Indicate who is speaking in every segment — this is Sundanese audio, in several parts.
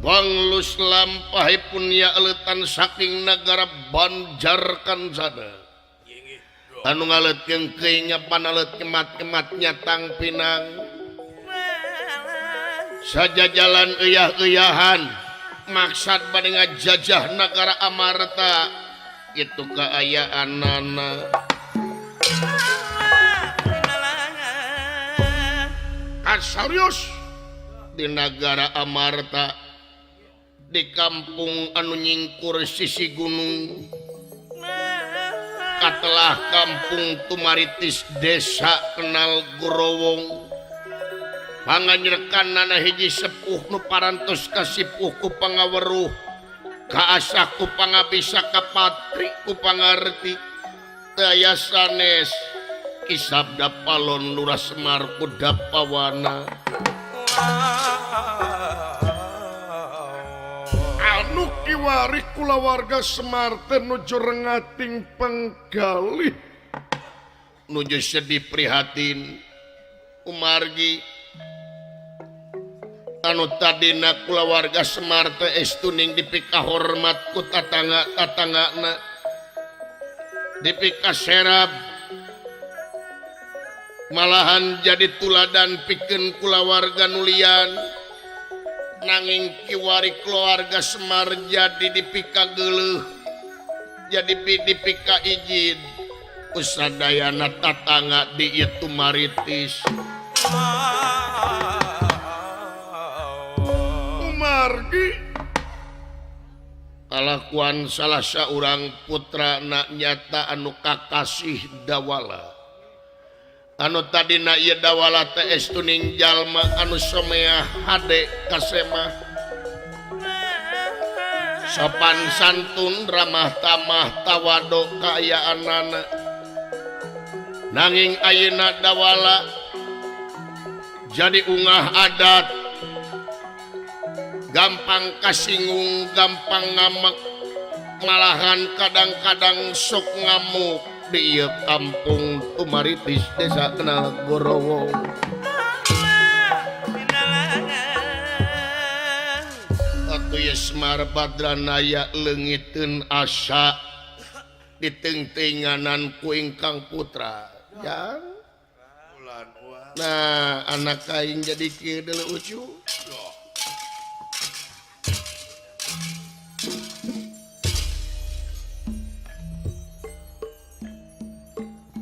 Speaker 1: Panglus lampahipun ya eleutan saking nagara Banjar Kancana. Anu ngaleutkeun keuing panalet kemat-kemat nyatang pinang. Sajajalan eyah-eyahan maksad bade ngajajah nagara Amarta itu kaayaanana. Kasarius di nagara Amarta di kampung anu nyingkur sisi gunung katelah kampung Tumaritis desa Kenal Gorowong panganyrekan hiji sepuh nu parantos kasipuh ku pangaweruh kaasah ku pangabisa kapatri ku pangarti teu aya sanes Ki Sabda Palon Lurah Semar Kudapawana
Speaker 2: anu kiwari kulawarga Semar teh nuju rengating penggalih
Speaker 1: nuju sedih prihatin umargi anu tadina kulawarga Semar teh estuning dipikahormat ku tatangga-tatanggana dipikaserab malahan jadi tuladan pikeun kulawarga nulian nanging kiwari keluarga Semar jadi dipika geuleuh jadi dipika izin usadayana tatangga di ieu Tumaritis
Speaker 2: umargi
Speaker 1: kalakuan salah saurang putra na nyata anu kakasih Dawala anu tadina ieu Dawala teh estuning jalma anu someah hade kasemah sopan santun ramah tamah tawado kaayaanana nanging ayeuna Dawala jadi ungah adat gampang kasinggung gampang ngamek malahan kadang-kadang sok ngamuk di ieu kampung Tumaritis desa Kenal Gorowong. Atuh ye Semar Badranaya leungiteun asa ditengtenganan ku ingkang putra. Jang. Nah, anak aing jadi kieu deuleu ucu.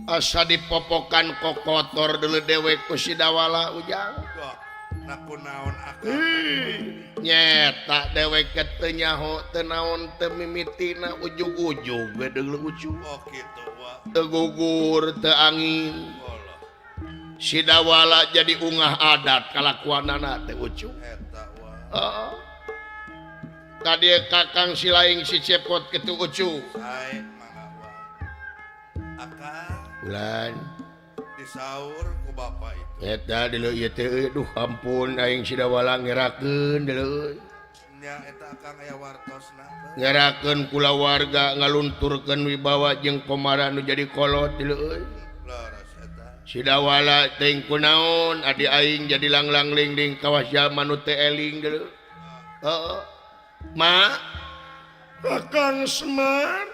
Speaker 1: Asa dipopokan kokotor dulu dewek ku si Dawala ujang. Nyeta dewek teu nyaho teu naon teu mimitina ujug-ujug we deuleu ucu. Teu gugur teu angin. Si Dawala jadi ungah adat kalakuanana teh ucu. Heeh. Tadi kakang si laing si cepot kitu ucu. Bulan
Speaker 3: disaur ku bapak itu.
Speaker 1: Eta deuleu ieu teh duh ampun aing si Dawala ngerakeun deuleu.
Speaker 3: Nya eta akang aya wartosna.
Speaker 1: Ngerakeun kulawarga ngalunturkeun wibawa jeung komara nu jadi kolot deuleu euy.
Speaker 3: Leres eta.
Speaker 1: Si Dawala teuing kunaon adi aing jadi langlang lingling kawas jalma nu teu eling deuleu. Heeh. Ma
Speaker 2: Akang Semar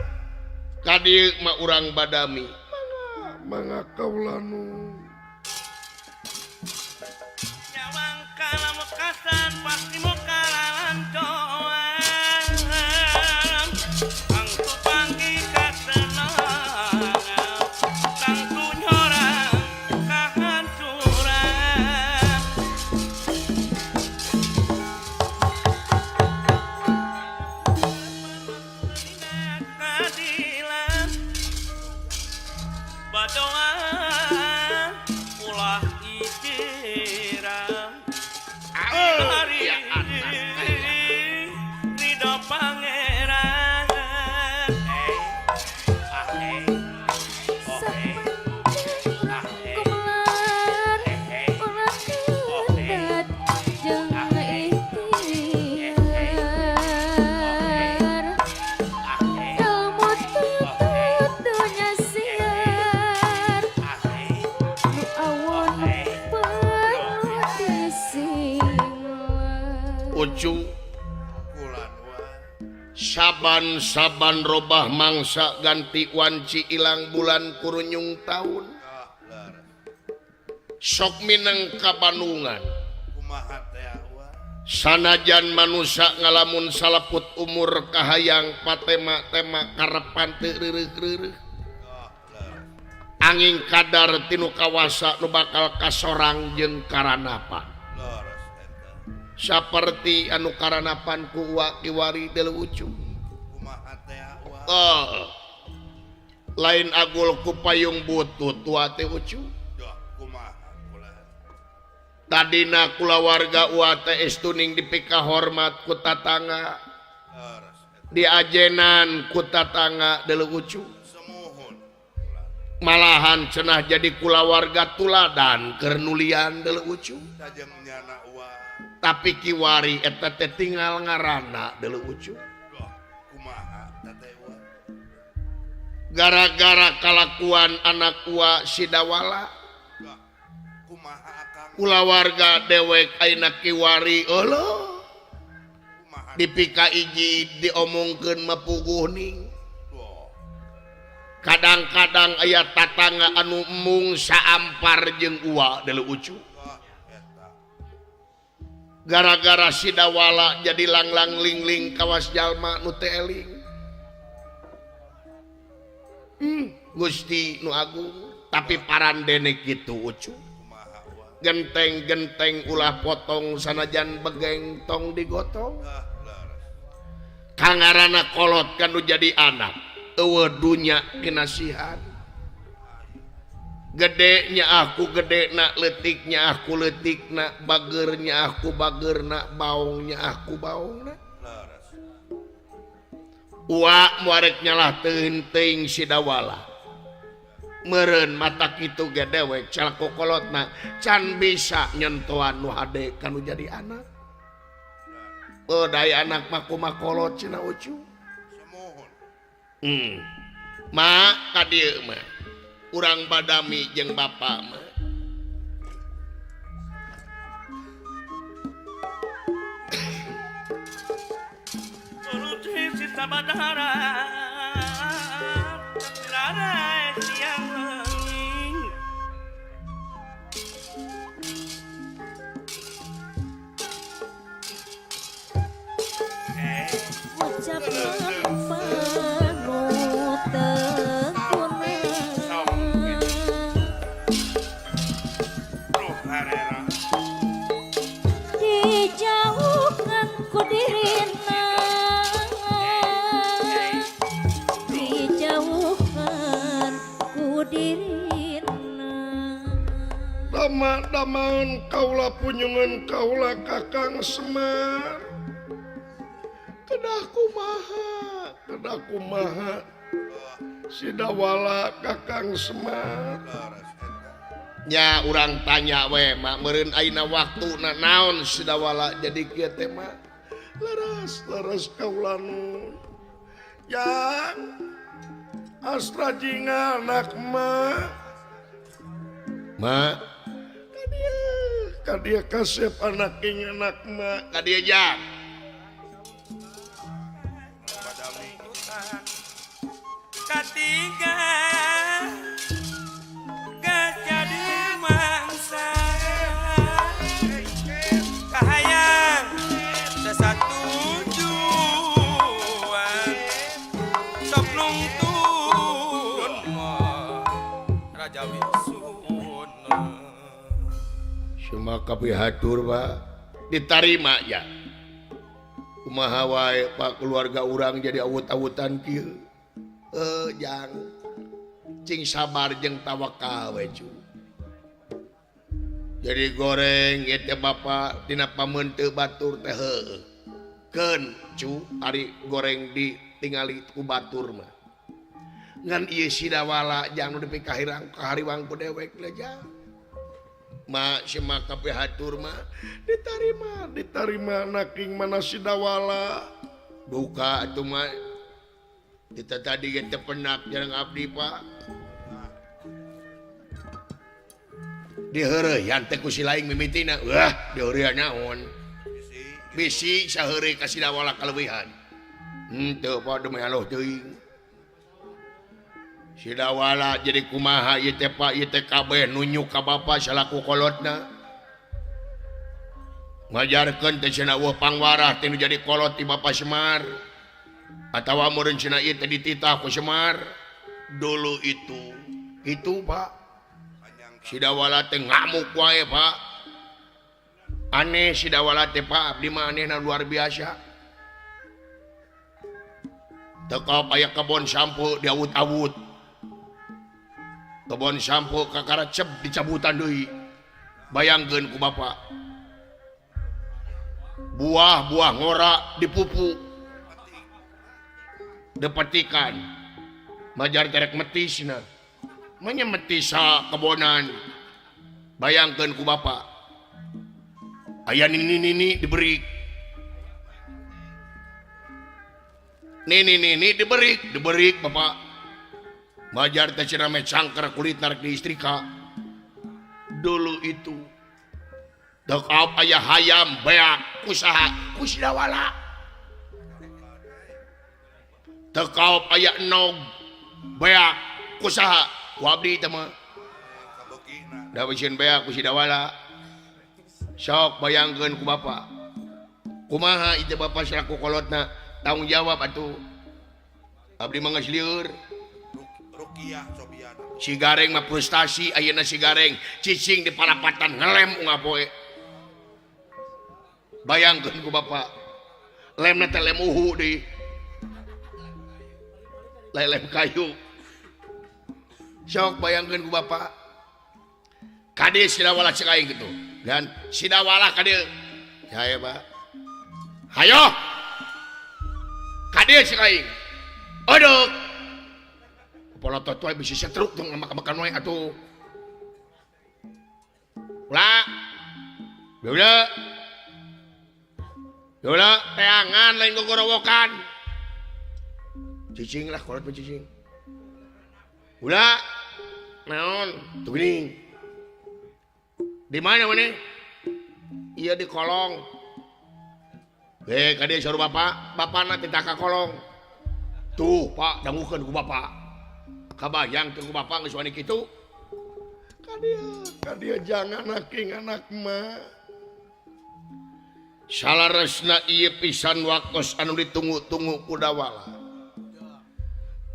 Speaker 1: ka dieu mah urang badami.
Speaker 2: Mangga kaula nu
Speaker 4: nyawang kalamekasan pasti muka lalancoan tangtu panggi kasenangan tangtu nyorang kahancuran keadilan badoa ulah ijiran hari ridho pangeran.
Speaker 1: Ucu Saban-saban robah mangsa ganti wanci ilang bulan kurunyung taun. Sok mineng ka Bandungan. Sanajan manusia ngalamun salaput umur kahayang patema-tema karepan teu reureuh-reureuh. Angin kadar tinu kawasa nu bakal kasorang jeung karanapan. Saperti anu karanapan ku uwa kiwari deuleu ucu. Oh, lain agul ku payung butut tua teh ucu. Tadina kulawarga uwa teh estuning dipikahormat ku tatangga. Diajenan ku tatangga deuleu ucu. Malahan cenah jadi kulawarga tuladan keur nulian deuleu ucu. Tapi kiwari eta teh tinggal ngaranna deuleu ucu. Gara-gara kalakuan anak uwa Sidawala. Kulawarga dewek ayeuna kiwari eueuh. Dipika iji diomongkeun mah puguhning. Kadang-kadang aya tatangga anu embung saampar jeung uwa deuleu ucu. Gara-gara Sidawala jadi langlang lingling kawas jalma nu teu eling. Gusti nu agung, tapi parandene kitu ucu. Genteng-genteng ulah potong sanajan begeng tong digotong. Kangarana kolot kan nu jadi anak, eueuh dunya kinasihan. Gedenya aku gede nak, leutiknya aku leutik nak, bagernya aku bager nak, baongnya aku baong nak. Uwa muarek nyalah teuing Sidawala. Meureun mata kitu ge dewek calako kolotna can bisa nyentuhan nu hade kanu jadi anak. Oh dai anak mah kumaha kolot cenah ucu. Ma ka dieu mah urang badami jeung bapa mah.
Speaker 5: Dijauhkan ku dirina, dijauhkan ku dirina.
Speaker 2: Dama-damaan kaula punyungan kaula Kakang Semar. Kedah kumaha Sidawala Kakang Semar.
Speaker 1: Nya urang tanya we mak meureun ayeuna waktuna naon Sidawala jadi kieu teh mak.
Speaker 2: Leres leres kaula nu. Yang astra jinga anak mak.
Speaker 1: Mak
Speaker 2: ka dia kasep anak ing anak mak.
Speaker 1: Ka dia jang.
Speaker 4: Katiga jadi mangsa kahayang sesatu tujuan sok nungtun Raja Wisuna
Speaker 1: Suma kapihatur Pak ditarima ya kumaha wae Pak keluarga urang jadi awut-awutan kieu. Jang cing sabar jeung tawakal we cu. Jadi goreng ieu teh bapa dina pameuteu batur teh heueuh. Keun cu ari goreng ditingali ku batur mah. Ngan ieu Sidawala jang nu dipikahirang kahariwang ku dewek lah jang. Ma sima kapihatur mah
Speaker 2: ditarima ditarima naking mana Sidawala.
Speaker 1: Duka atuh mah kita tadi kita penak jarang abdi Pak. Diheureuyan teh ku si laing mimitina. Wah, diheureuyan naon? Bisi saheureuy ka Sidawala kaleuwihan. Henteu Pak demi Allah teuing. Sidawala jadi kumaha ieu teh Pak ieu teh kabeh nunjuk ka bapa salaku kolotna. Ngajarkeun teh cenah eueuh pangwarah teh nu jadi kolot ti Bapa Semar. Atawa meureun cenah ieu teh dititah ku Semar. Dulu itu. Itu Pak. Sidawala teh ngamuk wae Pak. Aneh Sidawala teh Pak abdi mah anehna luar biasa. Tekop aya kebon sampo diawut-awut. Kebon sampo kakara cep dicabutan deui. Bayangkeun ku bapa. Buah-buah ngora dipupu. Dipetikan. Majar terek metisna. Manya metisa kebonan. Bayangkeun ku bapa. Aya nini-nini diberi. Nini-nini diberi, diberi bapak. Majar teh cenah meh cangker kulit narik di istrika. Dulu itu. Tekop aya hayam beak kusaha ku Sidawala. Tekop aya enog beak kusaha ku abdi teh mah. Da beuseun beak ku Sidawala. Sok bayangkeun ku bapa. Kumaha ieu bapa selaku kolotna? Tanggung jawab atuh. Abdi mah geus lieur.
Speaker 3: Rukiah cobian.
Speaker 1: Si Gareng mah frustasi ayeuna si Gareng cicing di parapatan ngelem unggal poe. Bayangkeun ku bapa. Lemna teh lem uhu deui. Lem kayu. Sok bayangkeun ku bapa. Kade Sidawala cek aing kitu. Dan Sidawala kade. Hayo Pak. Hayo. Kade cek aing. Aduh. Polotot wae bisi setruk tong makan wae atuh. Ulah. Ulah. Ulah teangan lain gogorowokan. Cicing lah kolot mah cicing. Ulah. Naon? Tuh geuning. Di mana maneh? Iya di kolong. Kade saur bapak, bapana teh ka kolong. Tuh, Pak, dangukeun ku bapak. Kabayang teh ku bapak geus wani kitu.
Speaker 2: Kadia jangan aking anak mah.
Speaker 1: Salaresna ieu pisan waktos anu ditunggu-tunggu ku Dawala.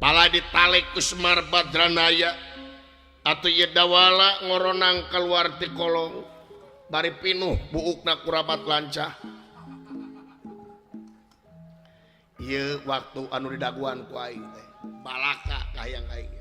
Speaker 1: Pala ditalik ku Semar Badranaya atuh ieu Dawala ngoronang keluar ti kolong bari pinuh buukna ku rabat lancah. Ieu waktu anu didaguan ku aing teh. Balaka kahayang aing.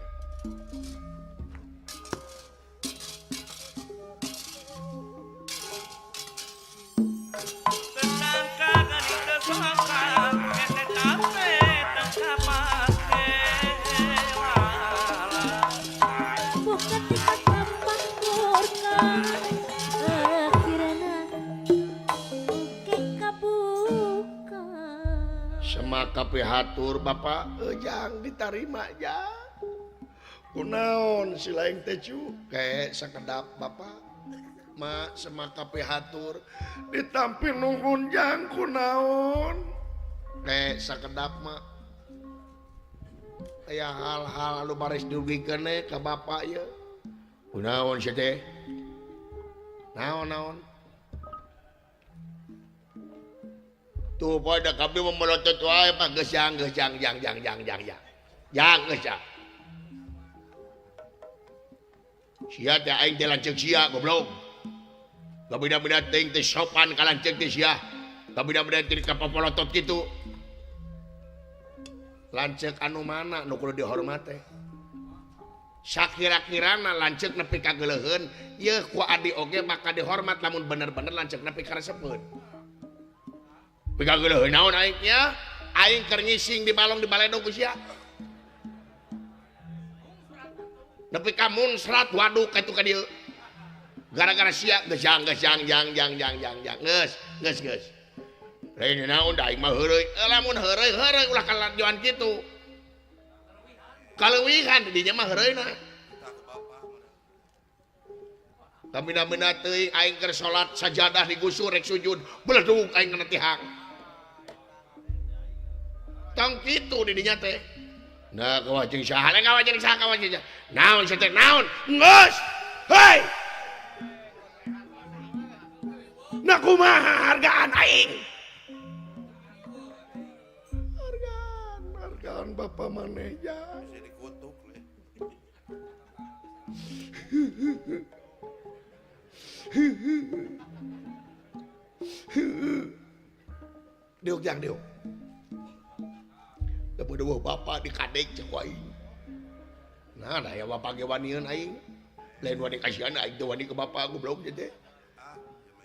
Speaker 1: Semaka pihatur bapak
Speaker 2: ejang ditarima jang. Kunaon si lain teh cu
Speaker 1: kayak sakedap bapak ma semaka pihatur
Speaker 2: ditampil nuhun jang kunaon
Speaker 1: kayak sakedap ma aya hal-hal anu baris dirugikeun ka bapak ieu kunaon sia teh naon-naon tuh pada kami memelotot wae pak geus jang geus jang jang jang jang jang jang jang geus jang sia teh aing teh lanceuk sia goblok kabida-bida teuing teh sopan ka lanceuk teh sia kabida-bida teh ka papolotot kitu lanceuk anu mana nu kudu dihormat teh sakira-kirana lanceuk nepi ka geuleuheun yeuh ku adi oge maka dihormat lamun bener-bener lanceuk nepi ka resepeun piga geuleuh naon aing nya aing keur ngising di balong di baledog ku sia nepi ka munsrat waduk ka dieu gara-gara sia geus jang geus jang jang jang jang jang jang geus geus geus lain naon da aing mah heureuy lamun heureuy heureuy ulah kalajuan kitu kaleuwihan di dinya mah heureuyna Kamina-mina teuing aing keur salat sajadah digusur rek sujud beledug aing kana tihang. Tong kitu di dinya teh. Nah kawajeng saha kawajeng saha kawajeng. Naon sia teh naon? Geus. Hei. Nah kumaha hargaan aing? Hargaan, hargaan bapak maneh ja.
Speaker 3: Bisa dikutuk leh.
Speaker 1: Diuk jang diuk. Deui bapak dikadek cek aing. Nah, da aya bapak ge wanian aing. Lain wani kasihan aing teu wani ke bapak goblok teh.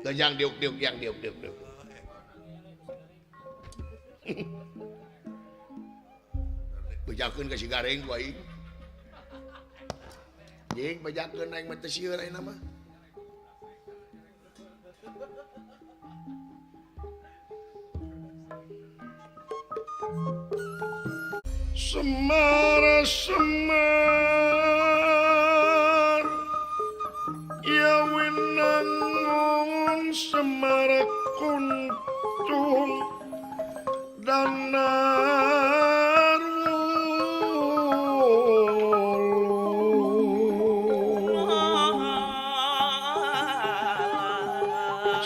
Speaker 1: Da jang diuk diuk jang diuk diuk diuk. Bejakeun ka si Gareng ku aing. Jeung bejakeun aing mah teu sieun ayeuna mah.
Speaker 2: Semar semar ya winangun semar kuntung danar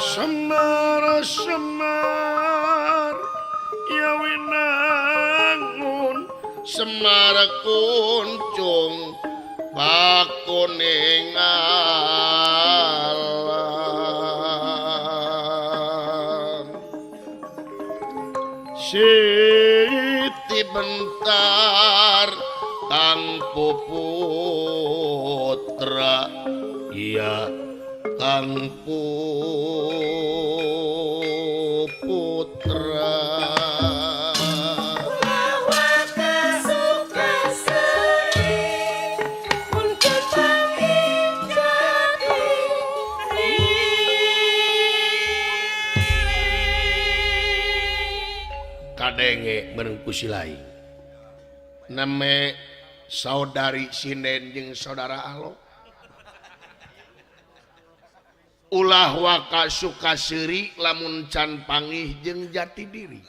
Speaker 2: semar semar ya winangun
Speaker 1: Semar kuncung bakuning alam Siti Bentar Kang Putra iya Kang Putra. Kadenge bareng ku si lain name saudari sinden jeung saudara Alo ulah waka suka seuri lamun can pangih jeung jati diri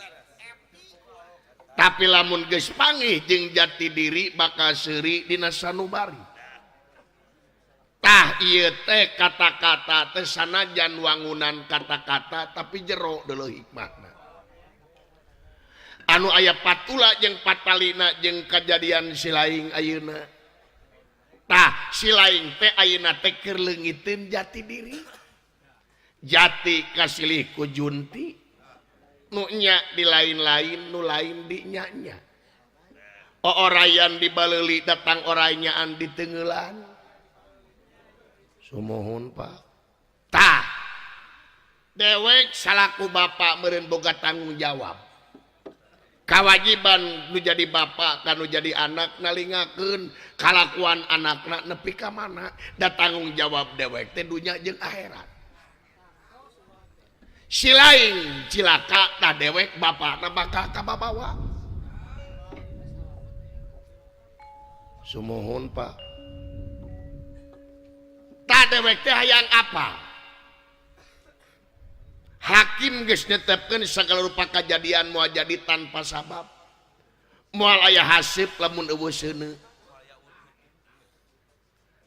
Speaker 1: tapi lamun geus pangih jeung jati diri bakal seuri dina sanubari. Tah ieu teh kata-kata teh sanajan wangunan kata-kata tapi jero deuleuh hikmahna. Anu aya patula jeung patalina jeung kajadian si laing ayeuna. Tah si laing teh ayeuna teh keur leungiteun jati diri. Jati kasilih ku junti. Nu nya di lain-lain, nu lain di nya-nya. Oorayan di baleuli datang oranyaan di teungeulan. Sumuhun Pak. Tah dewek salaku bapak meureun boga tanggung jawab. Kawajiban nu jadi bapak kanu jadi anak nalingakeun kalakuan anakna nepi ka mana da tanggung jawab dewek teh dunya jeung akhirat. Si lain cilaka tah dewek bapakna bakal kababawa. Sumuhun Pak. Tah dewek teh hayang apa? Hakim geus netepkeun sagala rupa kajadian moal jadi tanpa sabab. Moal aya hasib lamun eueuh seuneu.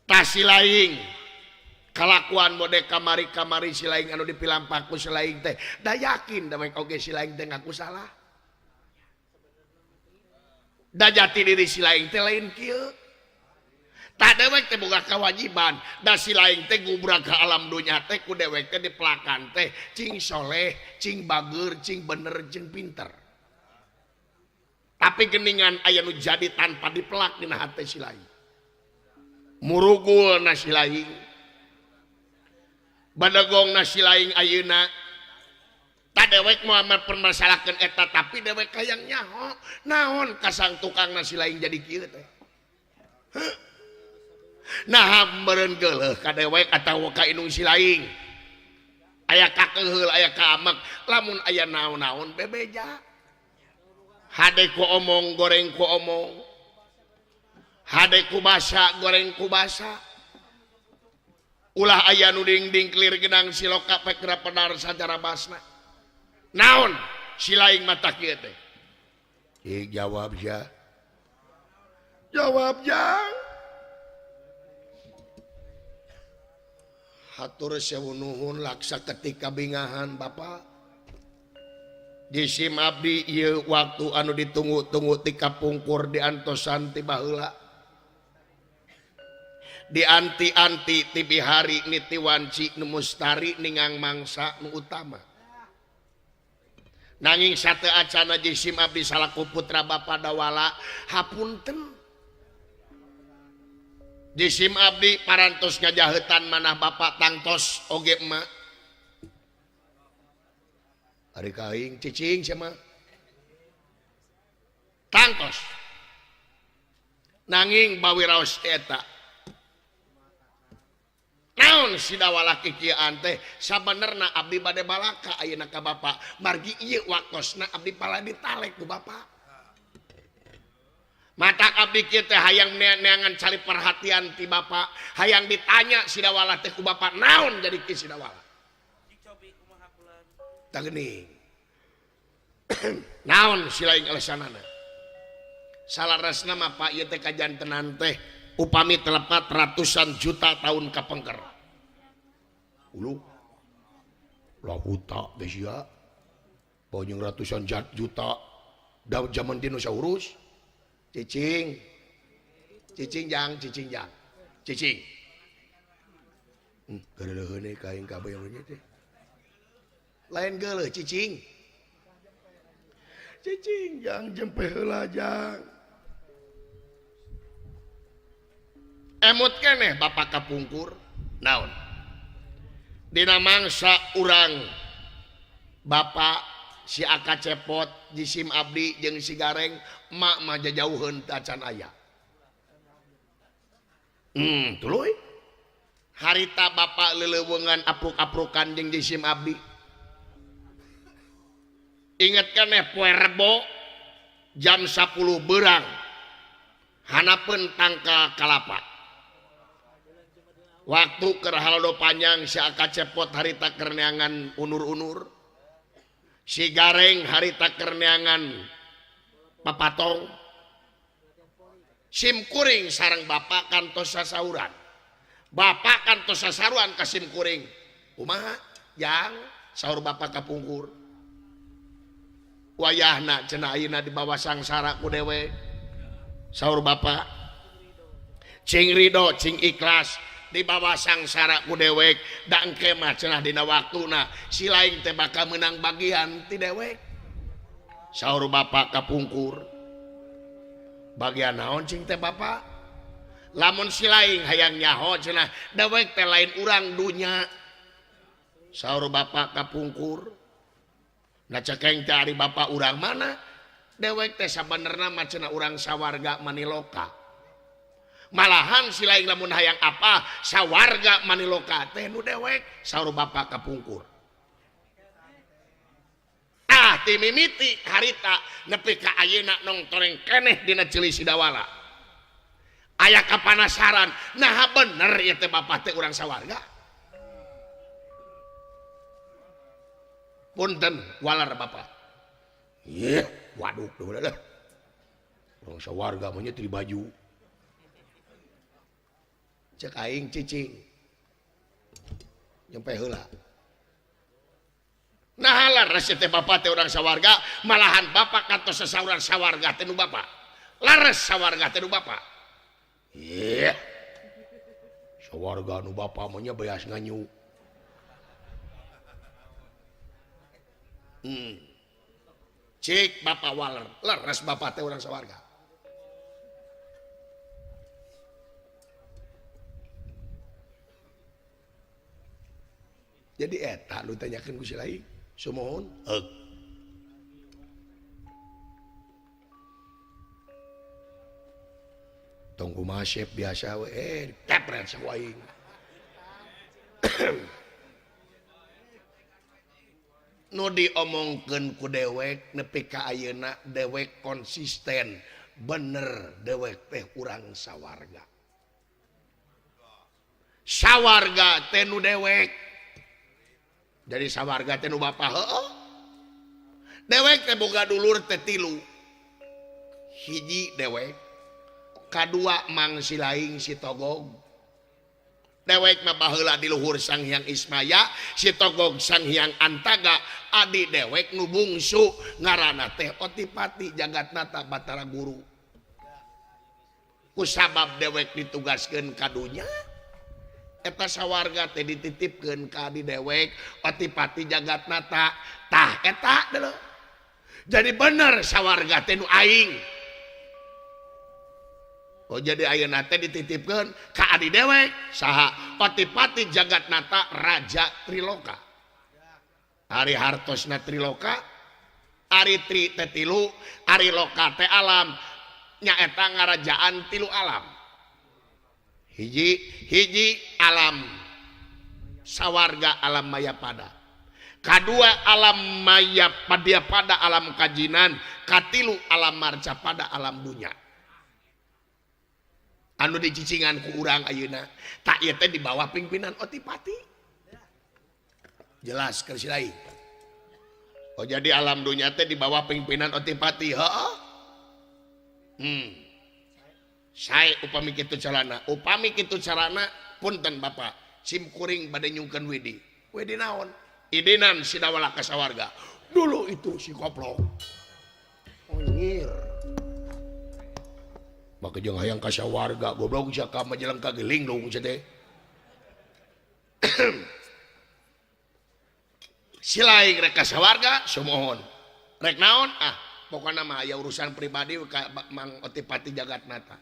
Speaker 1: Tah si laing kalakuan mode kamari-kamari si laing anu dipilampak ku si laing teh da yakin dewek oge si laing teh ngaku salah. Da jati diri si laing teh lain kieu. Tah dewek teh boga kewajiban da si laing teh gubrak ka alam dunya teh ku dewek teh dipelakan teh cing soleh, cing bager, cing bener, cing pinter. Tapi geningan aya nu jadi tanpa dipelak dina hate si laing. Murugul na si laing. Badegong na si laing ayeuna. Tah dewek moal mempermasalahkeun eta tapi dewek hayang nyaho naon kasang tukang na si laing jadi kieu teh. Heuh. Nah meureun geuleuh ka dewek atawa ka indung si laing. Aya kakeheul aya kaamek lamun aya naon-naon bebeja. Hade ku omong goreng ku omong. Hade ku basa goreng ku basa. Ulah aya nu dingding kelir genang siloka pek pedar sacara basna. Naon si laing mata kieu teh. Ih jawab sia. Jawab jang. Hatur sewu nuhun laksa ketika bingahan Bapak. Jisim abdi ieu waktu anu ditunggu-tunggu ti kapungkur diantosan ti baheula. Dianti-anti ti bihari niti wanci nu mustari ningang mangsa nu utama. Nanging sate acana jisim abdi salaku putra Bapa Dawala hapunten. Jisim abdi parantos ngajahetan manah Bapak tangtos oge emak. Ari ka aing cicing sia mah. Tangtos. Nanging bawiraos eta. Naon si Dawala kikieuan teh sabenerna abdi bade balaka ayeuna ka Bapa margi ieu waktosna abdi pala ditalek ku Bapa. Matak abdi kieu teh hayang neangan cari perhatian ti Bapa, hayang ditanya si Dawala teh ku Bapa naon jadi ki si Dawala. Tah geuning. Naon si lain alasanana? Salaresna mah Pak ieu teh kajantenan teh upami telepat ratusan juta tahun kapengker. Ulu lahuta teh sia. Banyak ratusan juta da zaman dinosaurus. Cicing. Cicing jang, cicing jang. Cicing. Geuleuheun ka aing kabeh yang teh. Lain geuleuh cicing. Cicing jang jempe heula jang. Emut keneh Bapak kapungkur naon dina mangsa urang Bapak si Aka Cepot jisim abdi jeung si Gareng emak mah jajauheun teh acan aya. Tuluy harita Bapak leleuweungan apruk-aprukan jeung jisim abdi. Inget keneh poe Rebo jam 10 beurang hanapeun tangka kalapa. Waktu keur halodo panjang si Aka Cepot harita keur neangan unur-unur. Si Gareng harita keur neangan papatong. Sim kuring sareng Bapak kantos sasauran. Bapak kantos sasaruan ka sim kuring. Kumaha? Jang saur Bapak kapungkur. Wayahna cenah ayeuna dibawa sangsara ku dewe. Saur Bapak. Cing ridho, cing ikhlas. Dibawa sangsara ku dewek da engke mah cenah dina waktuna si lain teh bakal meunang bagian ti dewek. Saur Bapak kapungkur. Bagian naon cing teh Bapak? Lamun si lain hayang nyaho cenah dewek teh lain urang dunya. Saur Bapak kapungkur. Nah cekeng teh ari Bapak urang mana? Dewek teh sabenerna mah cenah urang sawarga maniloka. Malahan si lain lamun hayang apa sawarga maniloka teh nu dewek. Saur Bapak kapungkur. Ah ti mimiti harita nepi ka ayeuna nongtoreng keneh dina ceuli si Dawala. Aya kapanasaran naha bener ieu teh Bapak teh urang sawarga. Punten walar Bapak. Yeuh, waduh duh lah. Urang sawarga mah nya teu baju. Cek aing cicing. Nyampe heula. Nah laras teh Bapak teh urang sawarga, malahan Bapak kantos sasauran sawarga teh nu Bapak. Laras sawarga teh nu Bapak. Yeuh. Sawarga nu Bapak mah nya beas nganyu. Cik Bapak waler, leres Bapak teh urang sawarga. Jadi eta nu ditanyakeun ku si lain, sumuhun heug. Tong kumaha sep biasa we, tepret sa aing. Nu diomongkeun ku dewek nepi ka ayeuna dewek konsisten bener dewek teh urang sawarga. Sawarga teh nu dewek. Jadi sawarga teh nu bapa heueuh. Dewek teh boga dulur teh tilu. Hiji dewek, kadua Mang Silaing si Togog. Dewek mah baheula di luhur Sang Hyang Ismaya, si Togog Sang Hyang Antaga, adi dewek nu bungsu ngaranna teh Otipati Jagatnata Batara Guru. Ku sabab dewek ditugaskeun ka dunya, eta sawarga teh dititipkeun ka adi dewek Otipati Jagatnata. Tah eta deuleu. Jadi bener sawarga teh nu aing. Oh jadi ayeuna teh dititipkeun ka adi dewek saha Otipati Jagatnata Raja Triloka. Ari hartosna Triloka, ari tri teh tilu, ari loka teh alam, nyaeta ngarajaan tilu alam. Hiji hiji alam sawarga alam mayapada. Kadua alam maya padya pada alam kajinan, katilu alam marcapada alam dunya. Anu dicicingan ku urang ayeuna tak ieu teh di bawah pimpinan Otipati. Jelas keur silai. Oh jadi alam dunya teh di bawah pimpinan Otipati. Heeh. Sae upami kitu carana, upami kitu carana punten Bapak, sim kuring bade nyungkeun widi. Widi naon? Idinan sidawala ka sawarga. Dulu itu si koplok. Onyir. Maka jeung hayang ka sawarga goblok sia ka majeleng ka gelinglung sia teh. Silaing rek ka sawarga sumohon. Rek naon? Ah, pokona mah aya urusan pribadi ka Mang Otipati Jagatnata.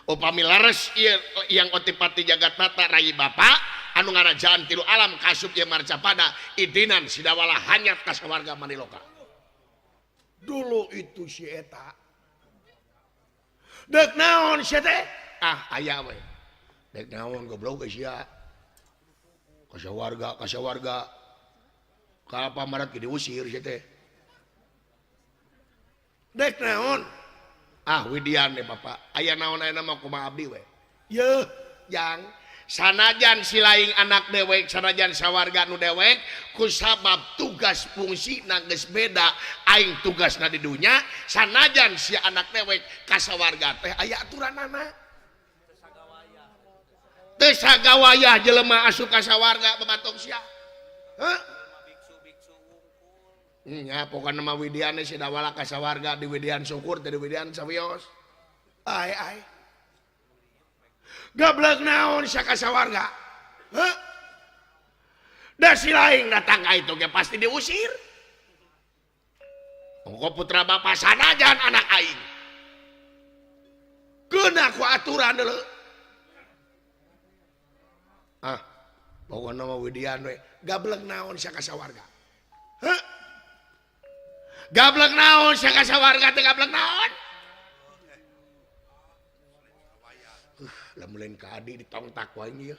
Speaker 1: Upami lares ieu yang Otipati Jagatnata rai bapa anu ngarajaan tilu alam kasup ieu marcapada idinan sidawala hanyat ka sawarga maniloka. Dulu itu si eta. Dek naon sia teh? Ah, aya we. Dek naon goblok sia. Ka sawarga, ka sawarga. Ka apa marat ge diusir sia teh. Dek naon? Ah, widian deh Bapak. Aya naon ayeuna mah kumaha abdi we. Yeuh, jang. Sanajan silaing anak dewek, sanajan sawarga nu dewek, ku sabab tugas fungsi geus beda, aing tugasna di dunya, sanajan si anak dewek ka sawarga teh aya aturanana. Teu sagawayah jelema asup ka sawarga babatok sia. Heuh? Nya pokona mah widiane si dawala ka sawarga di widian syukur teh di widian sawios. Ai ai. Gablek naon sia ka sawarga? Heuh? Da si laing datang ka itu ge pasti diusir. Ongko putra bapa sanajan anak aing. Keuna ku aturan deuleu. Ah, pokona mah widian we. Gablek naon sia ka sawarga? Heuh? Gablek naon sia ka sawarga teh gablek naon? Lamun lain ka adi ditongtak wae ieu.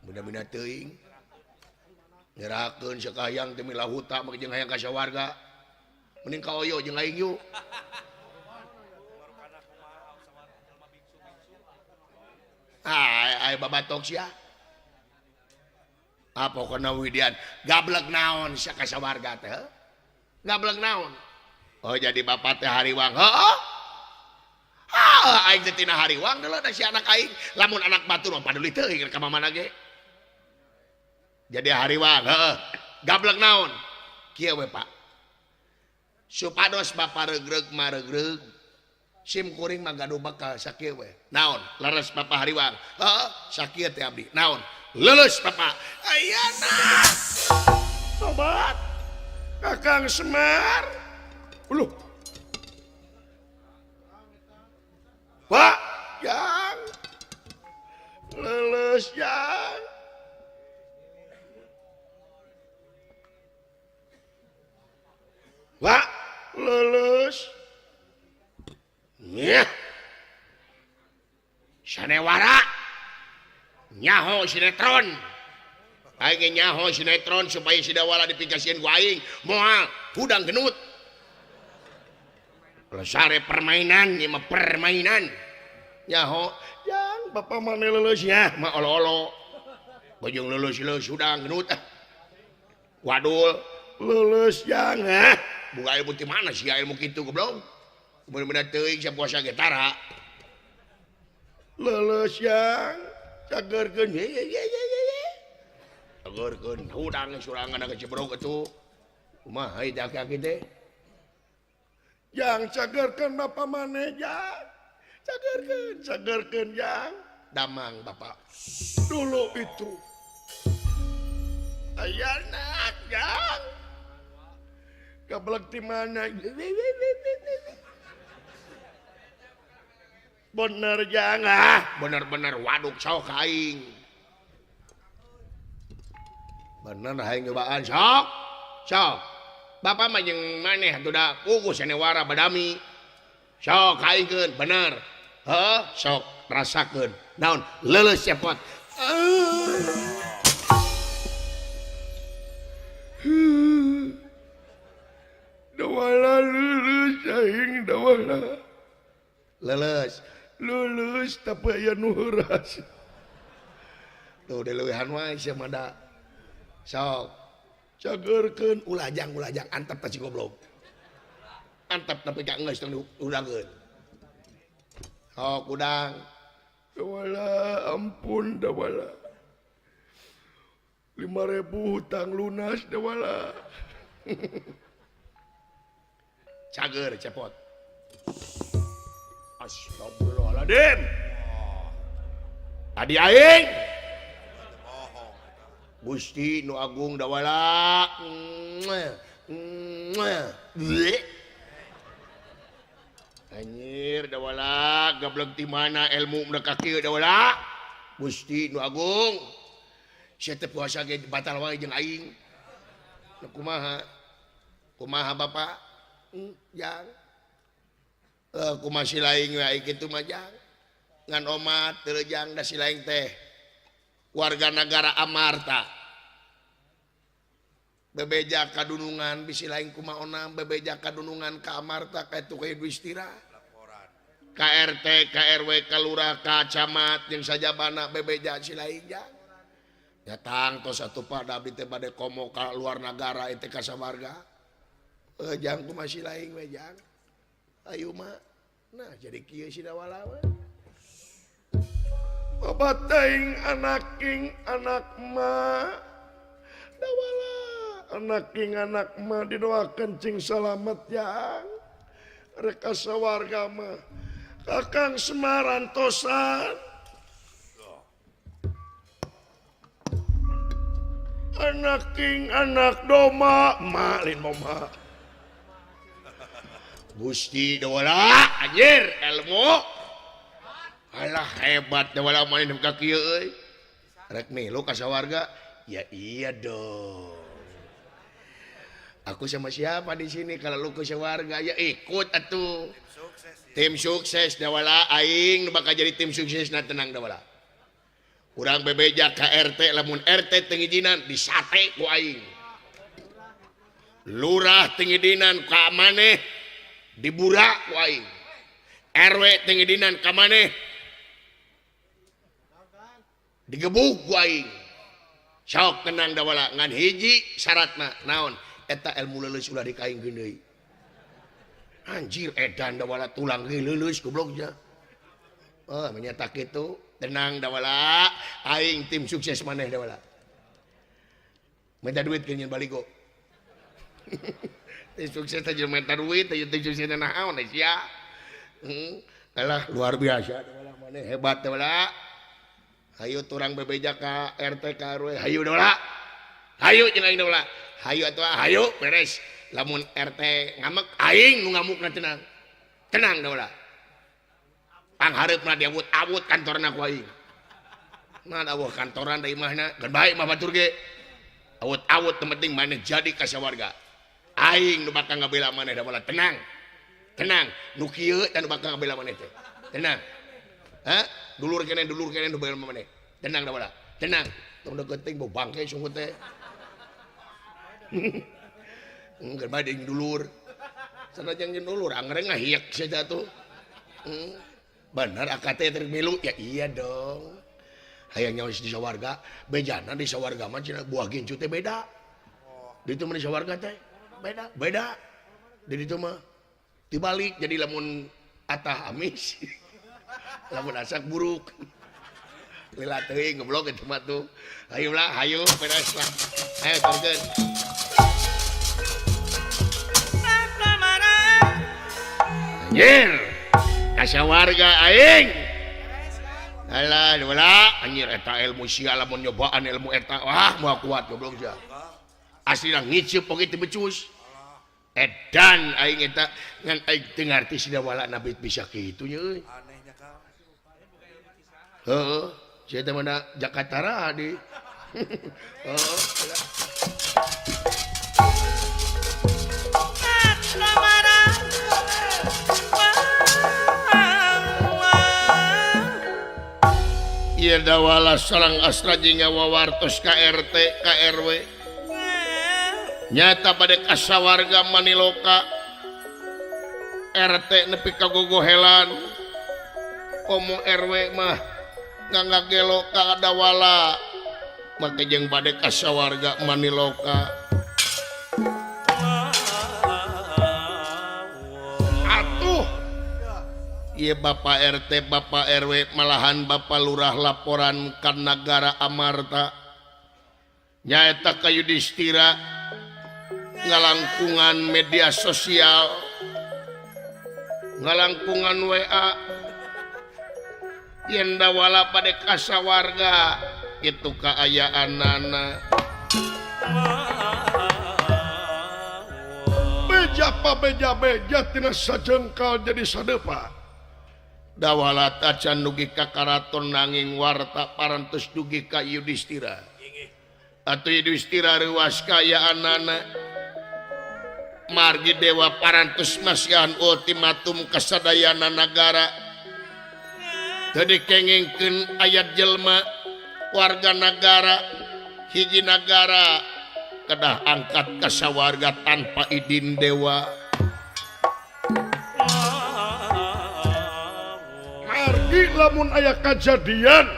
Speaker 1: Mudah-mudahan teuing. Nyerakeun sakahayang teh milah huta mah jeung hayang ka sawarga. Mending ka oyo jeung aing yuk. Ah, ai babatok sia. Ah, pokona widian gablek naon sia ka sawarga teh? Gablek naon? Oh jadi bapak teh hariwang. Heeh. Ah, aing teh tina hariwang deuleu da si anak aing. Lamun anak batur mah paduli teuing ka mamana ge. Jadi hariwang, heeh. Gablek naon? Kieu we, Pak. Supados bapa regreg mah regreg. Sim kuring mah gaduh bekal sakieu we. Naon? Leres bapa hariwang. Heeh, sakieu teh abdi. Naon? Leuleus bapa. Ayana.
Speaker 2: Tobat. Kakang Semar. Uluh. Pak, jang. Leuleus jang. Pak, leuleus. Nyah.
Speaker 1: Sanewara. Nyaho sinetron. Aing nyaho sinetron supaya sidawala dipikasieun ku aing. Moal hudang genut. Lesare permainan, ieu mah permainan. Nyaho,
Speaker 2: jang bapak mane leuleus nya,
Speaker 1: mah olo-olo. Bojong leuleus-leuleus hudang genut ah. Wadul
Speaker 2: leuleus jang ah.
Speaker 1: Buka ilmu ti mana sih ilmu kitu goblok. Bener-bener teuing sia puasa ge tara. Leuleus yang cagerkeun ye ye ye ye ye. Cagerkeun hudang surangan ka Ciberog atuh. Kumaha ieu aki-aki teh?
Speaker 2: Yang cagerkeun bapa maneh jang. Cagerkeun, cagerkeun jang.
Speaker 1: Damang bapak.
Speaker 2: Dulu itu ayana jang. Gablek di mana? Bener jang ah,
Speaker 1: bener-bener waduk sok aing. Bener aing nyobaan sok. Sok. Bapak mah jeung maneh atuh da puguh sanewara badami. Sok aingkeun bener. Heuh, sok rasakeun. Naon? Leuleus cepot.
Speaker 2: Dawala lulus aing dawala.
Speaker 1: Leuleus.
Speaker 2: Lulus tapi aya nu heuras.
Speaker 1: Tuh dileuwihan wae sia mah da. Sok cagerkeun ulajang-ulajang antep ka si goblok. Antep tapi ka geus tong diudangkeun. Sok udang.
Speaker 2: Dawala ampun dawala. 5.000 hutang lunas dawala.
Speaker 1: Cager cepot. Astagfirullahaladzim. Tadi aing Gusti nu agung dawala. Anjir dawala gablek ti mana ilmu mereka kieu dawala. Gusti nu agung. Sia teh puasa ge batal wae jeung aing. Nu kumaha? Kumaha bapak? Jang. Kumaha si laing we aing kitu mah jang. Ngan omat teu jang da si laing teh warga negara Amarta. Bebeja kadunungan bisi laing kumaha onam bebeja kadunungan ka Amarta ka itu ka Yudhistira. Ka RT, ka RW, ka lurah, ka camat jeung sajabana bebeja si laing jang. Datang tos atuh Pak da abdi teh bade komo ka luar nagara itu ka sawarga. Jang kumaha si laing we jang. Ayo mah. Nah jadi kieu si dawala we.
Speaker 2: Bapak teuing anak king anak ma. Dawala anak king anak ma didoakeun cing salamet jang. Rek ka sawarga mah. Kakang Semar antosan. Anak king anak doma ma lin moma.
Speaker 1: Gusti dawala anjir ilmu. Alah hebat dawala maneh ka kieu euy. Rek milu ka sawarga? Ya iya dong. Aku sama siapa di sini kalau lu ke sawarga? Ya ikut atuh. Tim sukses dawala aing nu bakal jadi tim sukses na tenang dawala. Urang bebeja ka RT lamun RT teu ngijinan disate ku aing. Lurah teu ngijinan ka maneh diburak ku aing. RW teu ngijinan ka maneh digebuk ku aing. Sok tenang dawala ngan hiji syaratna naon eta ilmu leuleus ulah dikaingkeun deui. Anjir edan dawala tulang ge leuleus goblok nya. Oh menyatak kitu tenang dawala aing tim sukses maneh dawala. Minta duit ke nyeun baligo. Tim sukses teh jeung minta duit teh tim sukses teh naon sia. Alah luar biasa dawala maneh hebat dawala. Hayu turang bebeja ka RT ka RW hayu dawala. Hayu jeung aing dawala. Hayu atuh hayu beres. Lamun RT ngamek aing nu ngamukna tenang. Tenang dawala. Panghareupna diawut-awut kantorna ku aing. Nah aweuh kantoran da imahna, geun bae mah batur ge. Awut-awut nu penting maneh jadi ka sawarga. Aing nu bakal ngabela maneh dawala tenang. Tenang, nu kieu teh nu bakal ngabela maneh teh. Tenang. Hah? Dulur keneh nu bela maneh. Tenang dawala. Tenang. Tong deukeut teuing bau bangke sungguh teh. Geun bae deui dulur. Sanajan jeung dulur anggreng ngahiek sia atuh. Bener AKT termilu ya iya dong. Hayang nyawa di sawarga, bejana di sawarga mah cenah buah gincu teh beda. Di itu mah di sawarga teh beda, beda. Jadi itu mah dibalik jadi lamun atah amis lamun asak buruk. Lila teuing goblok eta mah tuh. Hayu lah, hayu beres lah. Ayo turkeun. Anjir. Kasawarga aing. Alah, wala anjir eta ilmu sia lamun nyobaan ilmu eta. Wah, moal kuat goblok sia. Aslina ngiceup oge teu becus. Edan aing eta ngan aing teu ngarti sidawala nabi bisa kitu nya euy.
Speaker 3: Anehnya Kang.
Speaker 1: Heeh, sia teh mana Jakarta di. Heeh. Ieu dawala sareng astra jeung ngawawartos ka RT ka RW. Nyata bade kasawarga Maniloka RT nepi ka gogohelan. Komo RW mah ngangagelo ka dawala make jeung bade kasawarga Maniloka. Atuh ieu Bapak RT Bapak RW malahan Bapak Lurah laporan ka nagara Amarta nyaeta ka Yudhistira ngalangkungan media sosial ngalangkungan WA yen dawala bade kasawarga kitu kaayaanana.
Speaker 2: Beja pa beja beja tina sajengkal jadi sadepa.
Speaker 1: Dawala tacan dugi ka karaton nanging warta parantos dugi ka Yudhistira. Atuh Yudhistira reuas kaayaanana. Margi dewa parantos masihan ultimatum kasadayana nagara. Teu dikengingkeun aya jelema warga nagara hiji nagara kedah angkat kasawarga tanpa idin dewa.
Speaker 2: Margi lamun aya kajadian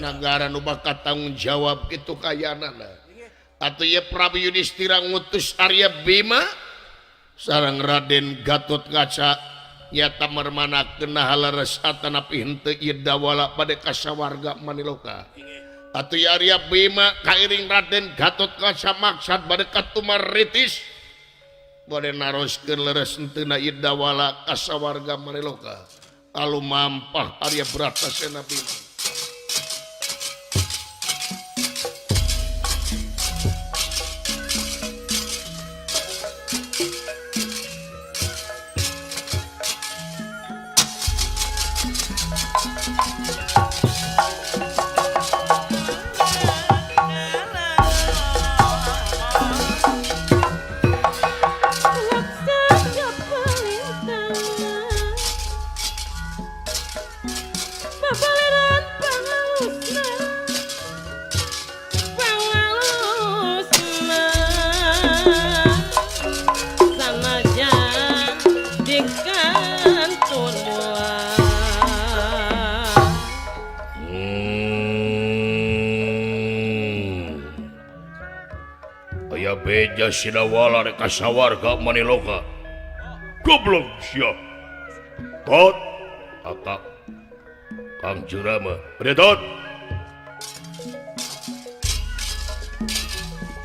Speaker 1: nagara nu bakal tanggung jawab kitu kayanana. Atuh ieu Prabu Yudhistira ngutus Arya Bima sareng Raden Gatotkaca nyata mermanakeun haleres atanapi henteu ieu dawala bade kasawarga Maniloka. Atuh ieu Arya Bima kairing Raden Gatotkaca maksad bade katumaritis bade naroskeun leres henteuna ieu dawala kasawarga Maniloka. Lalu mampah Arya Bratasena Bima. Beja sidawala rek kasawarga Maniloka. Goblok sia. Tot akak Kang Jurama. Bede tot.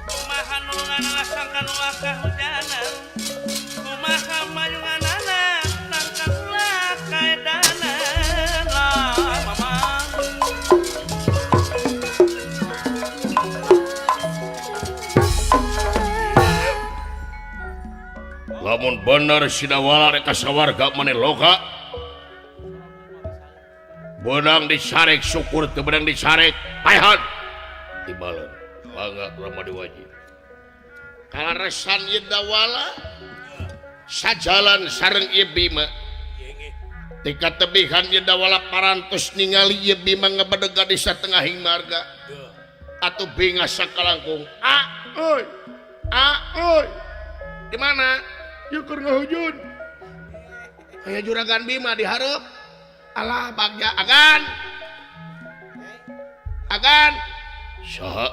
Speaker 4: Kumaha nulungan sangkan ulah kahujanan. Kumaha mayunganana sangkan ulah kaedanan. Lah mama.
Speaker 1: Lamun bener sidawala rek kasawarga Maniloka benang disarek syukur teu benang disarek paehan tibalan mangga Rama Diwaji kaleresan ieu dawala sajalan sareng ieu Bima tika tebihan ieu dawala parantos ningali ieu Bima ngebedega di satengahing marga atuh bingah sakalangkung a
Speaker 2: oi
Speaker 1: a
Speaker 2: oi
Speaker 1: di mana
Speaker 2: yuk keur ngahujun
Speaker 1: aya juragan Bima di hareup. Alah bagja agan agan saha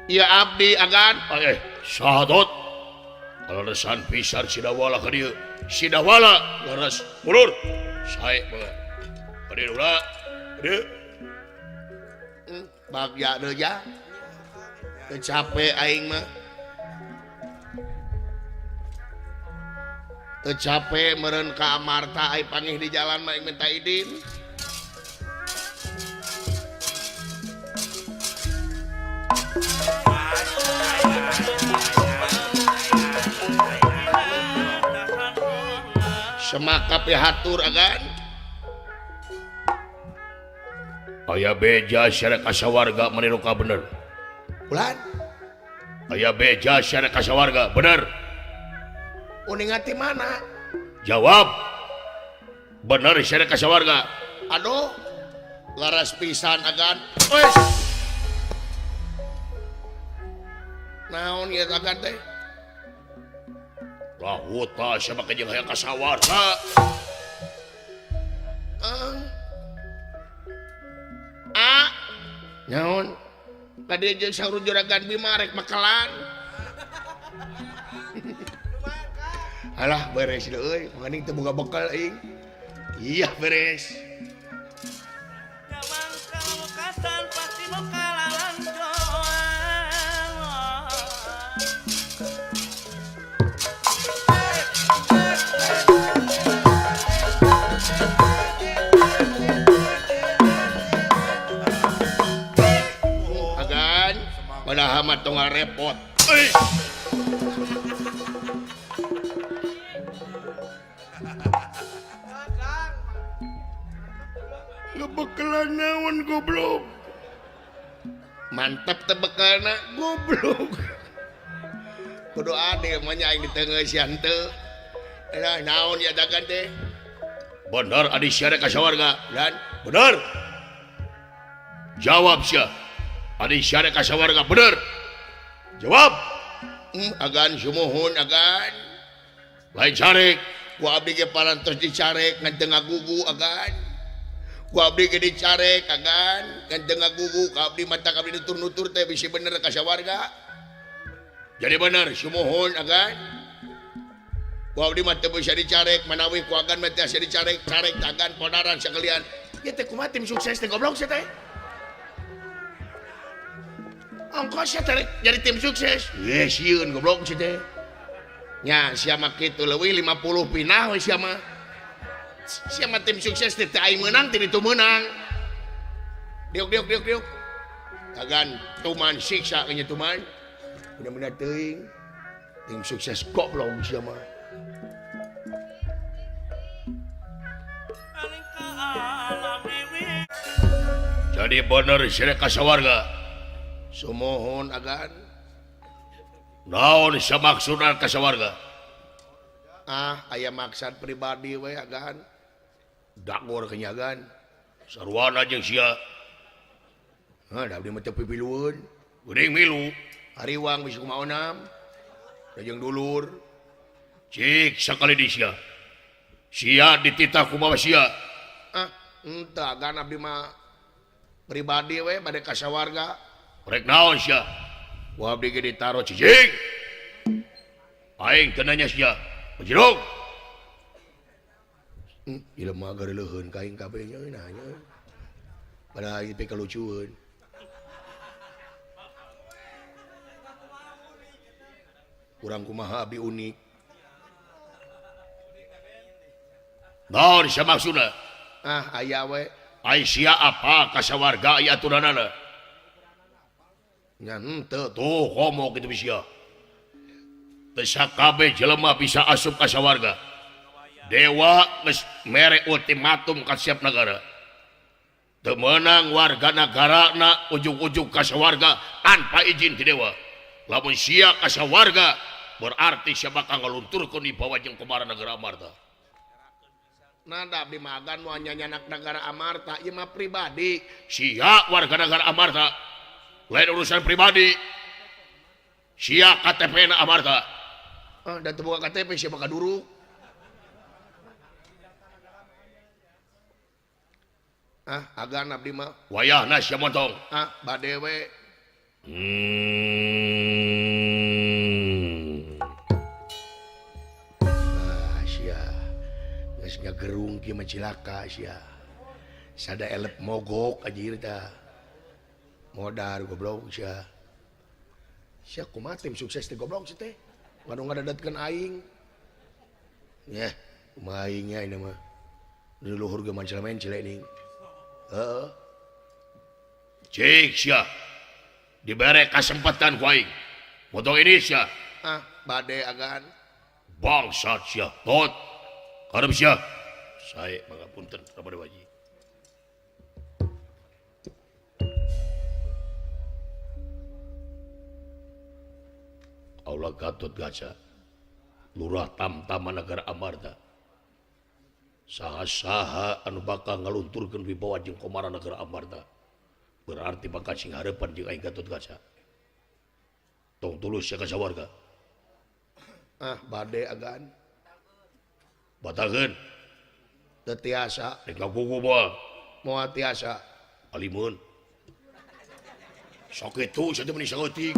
Speaker 1: ieu abdi agan saha tot Kaleresan pisan Sidawala ka dieu. Sidawala leres mundur. Sae bae. Ka dieu ulah. Ka dieu. Bagja deui ja. Teu capek aing mah. Teu capek meureun ka Amarta ai pangih di jalan mah aing minta idin. Semaka pihatur agan. Aya beja syara kasawarga meniru ka bener. Ulan. Aya beja syara kasawarga bener. Uning ati mana? Jawab. Bener syara kasawarga. Aduh. Laras pisan agan. Wes. Naon ieu agan teh? Lahuta siapa jeung hayang kasawarga. A naon? Ka dieu jeung saur juragan Bima rek mekelan. Alah beres deui euy, mending teu boga bekal aing. Iya beres. Agan, padahal mah tong repot. Euy. Ngebekelan naon goblok. Mantap teh bekalna goblok. Kudu adil mah nya aing diteungeusian teu. Lah naon ya dagan teh? Bener adi sia ka sawarga dan bener. Jawab sia. Adi sia ka sawarga bener. Jawab. Agan sumuhun agan. Lain carek ku abdi ge parantos dicarek ngan teu ngagugu agan. Ku abdi ge dicarek agan ngan teu ngagugu ka abdi mata ka abdi nutur-nutur teh bisi bener ka sawarga. Jadi bener sumuhun agan. Ku abdi mah teu bisa dicarek manawi ku agan mah teu bisa dicarek carek agan ponaran sakalian. Ieu teh kumaha tim sukses teh goblok sia teh. Ongkos sia teh jadi tim sukses. Ye sieun goblok sia teh. Nya sia mah kitu leuwih 50 pinah we sia mah. Sia mah tim sukses teh aing meunang teh ditu meunang. Diuk diuk diuk diuk. Agan tuman siksa nya tuman. Bener-bener teuing. Tim sukses goblok sia mah. Jadi bener sia ka sawarga. Sumuhun agan. Naon sia maksudna ka sawarga? Ah, aya maksad pribadi we agan. Dagor kenyagan. Sarwana jeung sia. Hah, da abdi mah teu pipilueun. Geuning milu. Hariwang bisi kumaha onam. Da jeung dulur. Cik sakali di sia. Sia dititah kumaha sia? Ah, henteu agan abdi mah pribadi we bade ka sawarga. Rek naon sia? Ku abdi ge ditaro cicing. Aing teu nanya sia. Bajirong. Jelema gareuleun ka aing kabeh nya nanya. Padahal aing teh kalucueun. Kurang kumaha abdi unik. Naon sia maksudna? Ah, aya we. Ai sia apa ka sawarga aya aturanana? Nya henteu tuh komo kitu sia. Teu sakabeh jelema bisa asup ka sawarga. Dewa geus mere ultimatum ka siap nagara. Teu meunang warga nagarana ujug-ujug ka sawarga tanpa izin ti dewa. Lamun sia ka sawarga berarti sia bakal ngalunturkeun dibawa jeung kumara nagara Amarta. Nada abdi mah agan moal nyanyanak nagara Amarta, ieu mah pribadi. Sia warga nagara Amarta. Lain urusan pribadi. Sia KTP na Amarta. Ah, dan teu boga KTP sia bakal duruk. Ah, agan abdi mah. Wayahna sia montong. Ah, bade we. Gerung kieu mah cilaka sia. Sada elep mogok anjir tah. Modar goblok sia. Sia kumaha tim sukses teh goblok sia teh. Ngadu ngadadatkeun aing. Nyah, kumaha aing nya ini mah. Di luhur ge mancel-mencel ning. Heeh. Cik sia. Dibere kasempatan ku aing. Potong ini sia. Ah, bade agan. Bangsat sia. Tot. Karep sia. Sae mangga punten kepada wajib. Allah Gatot Kaca. Lurah Tamtama Negara Amarta. Saha-saha anu bakal ngalunturkeun wibawa jeung komara Negara Amarta. Berarti bakal sing harepan jeung aing Gatot Kaca. Tong tulus sia ka sawarga. Ah, bade agan. Batalkeun. Teu tiasa. Rek ngagugu moal. Moal tiasa. Alimun. Sok kitu sia teh meuni saeutik.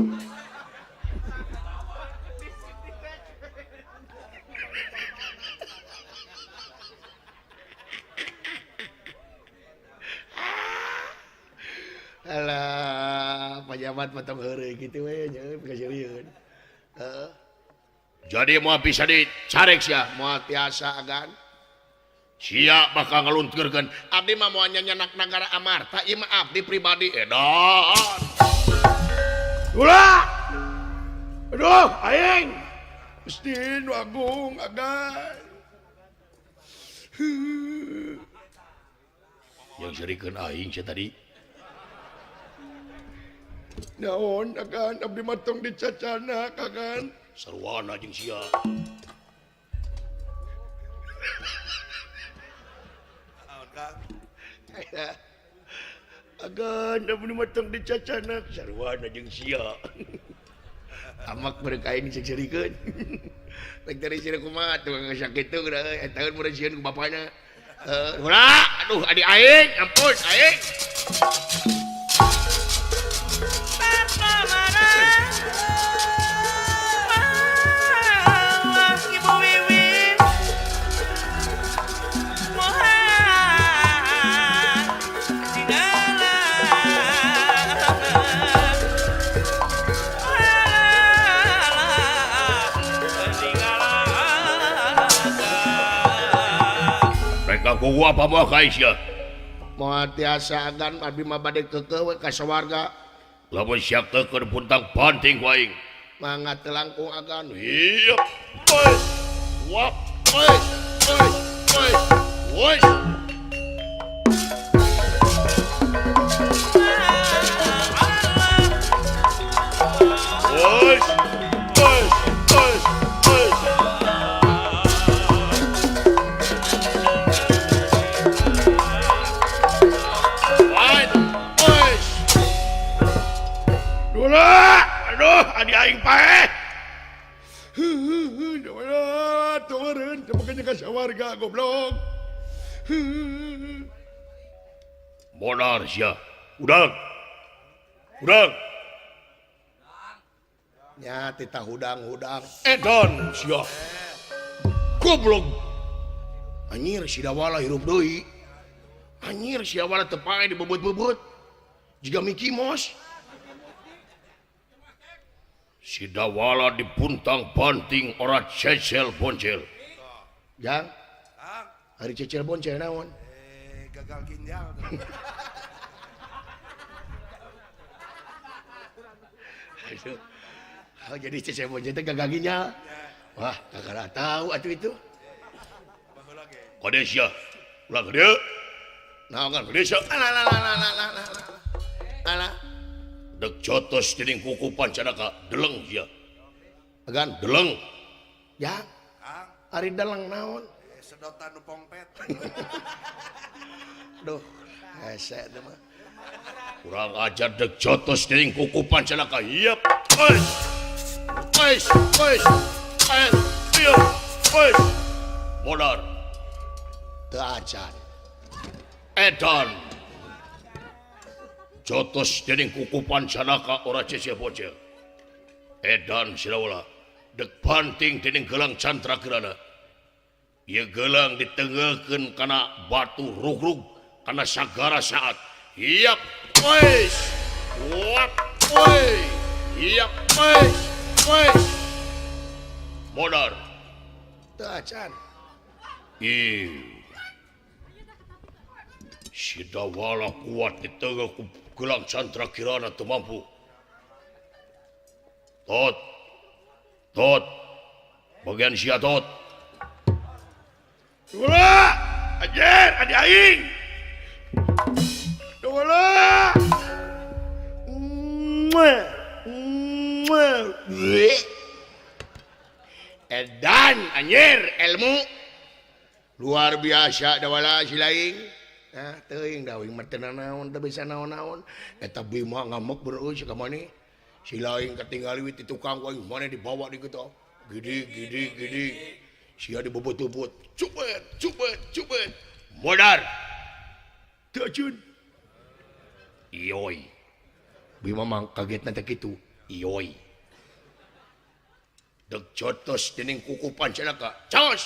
Speaker 1: Alah, pajabat potong heureuy kitu we nya kaseurieun. Heeh. Jadi moal bisa dicarek sia, moal tiasa agan. Sia bakal ngalunturkeun. Abdi mah moal nyanyanak Nagara Amarta, ieu mah abdi pribadi edan.
Speaker 2: Ulah. Aduh, aing. Gusti nu agung agan.
Speaker 1: Yang serikeun aing sia tadi.
Speaker 2: Naon agan abdi mah tong dicacana agan.
Speaker 1: Sarwana jeung sia.
Speaker 3: Naon Kang?
Speaker 2: Agan abdi mah tong dicacana
Speaker 1: sarwana jeung sia. Amak mereka aing cek-cerikeun. Rek dari sia kumaha tukang sakitu geura euy eta mun sieun ku bapana. Heuh, ulah aduh adi aing ampun aing. Gua apa mau ka sia?
Speaker 2: Moal tiasa agan abdi mah bade keukeuh we ka sawarga.
Speaker 1: Lamun sia keukeuh puntang panting ku aing.
Speaker 2: Mangga teu langkung agan.
Speaker 1: Iya. Wes. Wap. Wes. Wes. Wes. Wes. Wes. Wes. Wes. Wes.
Speaker 2: Aduh, adi aing paeh. Heuh, heuh, turun, makanya ka sawarga goblok.
Speaker 1: Modar sia. Udang. Udang.
Speaker 2: Nya titah hudang-hudang.
Speaker 1: Edan sia. Goblok. Anjir si Dawala hirup deui. Anjir si Dawala teu paeh dibebut-bebut. Jiga Mickey Mouse. Si Dawala dipuntang panting ora cecel boncel.
Speaker 2: Jang. Hari cecel boncel naon?
Speaker 3: Gagal ginjal.
Speaker 1: Aduh. Oh, jadi cecel boncel teh gagal ginjal. Wah, kagak tahu atuh itu. Kode sia. Ulah gede. Naon kan gede sia.
Speaker 2: Alah alah alah alah alah. Alah.
Speaker 1: Dek jotos dening kuku Pancanaka deleng sia.
Speaker 2: Agan
Speaker 1: deleng.
Speaker 2: Ya. Ari deleng naon?
Speaker 3: Sedotan nu pongpet.
Speaker 2: Duh, hese teh mah.
Speaker 1: Kurang ajar dek jotos dening kuku Pancanaka. Yep. Wes. Wes, wes. Iya. Wes. Modar.
Speaker 2: Teu acan.
Speaker 1: Edan. Jotos dening kuku Pancanaka ora cece bocil. Edan sirawala dek panting dening gelang Candra Kirana. Ieu gelang ditenggeulkeun kana batu rugrug kana sagara saat. Hiap wes. Wap wes. Hiap wes. Wes. Modar.
Speaker 2: Teu acan.
Speaker 1: Ih. Si Dawala kuat ditenggeul ku gelang Chandra Kirana teu mampu. Tot. Tot. Bagian sia tot.
Speaker 2: Dawala, ajer adi aing. Dawala.
Speaker 1: Edan anjir ilmu luar biasa Dawala si laing.
Speaker 2: Nah, teuing da aing mah teu naon teu bisa naon-naon. Eta Bima ngamuk beureuy ka maneh. Si laing katingali we ti tukang aing maneh dibawa di kitu. Gede gede gede. Sia dibobot-bobot. Cubet cubet cubet.
Speaker 1: Modar.
Speaker 2: Teu acun.
Speaker 1: Ioi.
Speaker 2: Bima mah kagetna teh kitu.
Speaker 1: Ioi. Deg jotos dening kuku Pancanaka. Cos.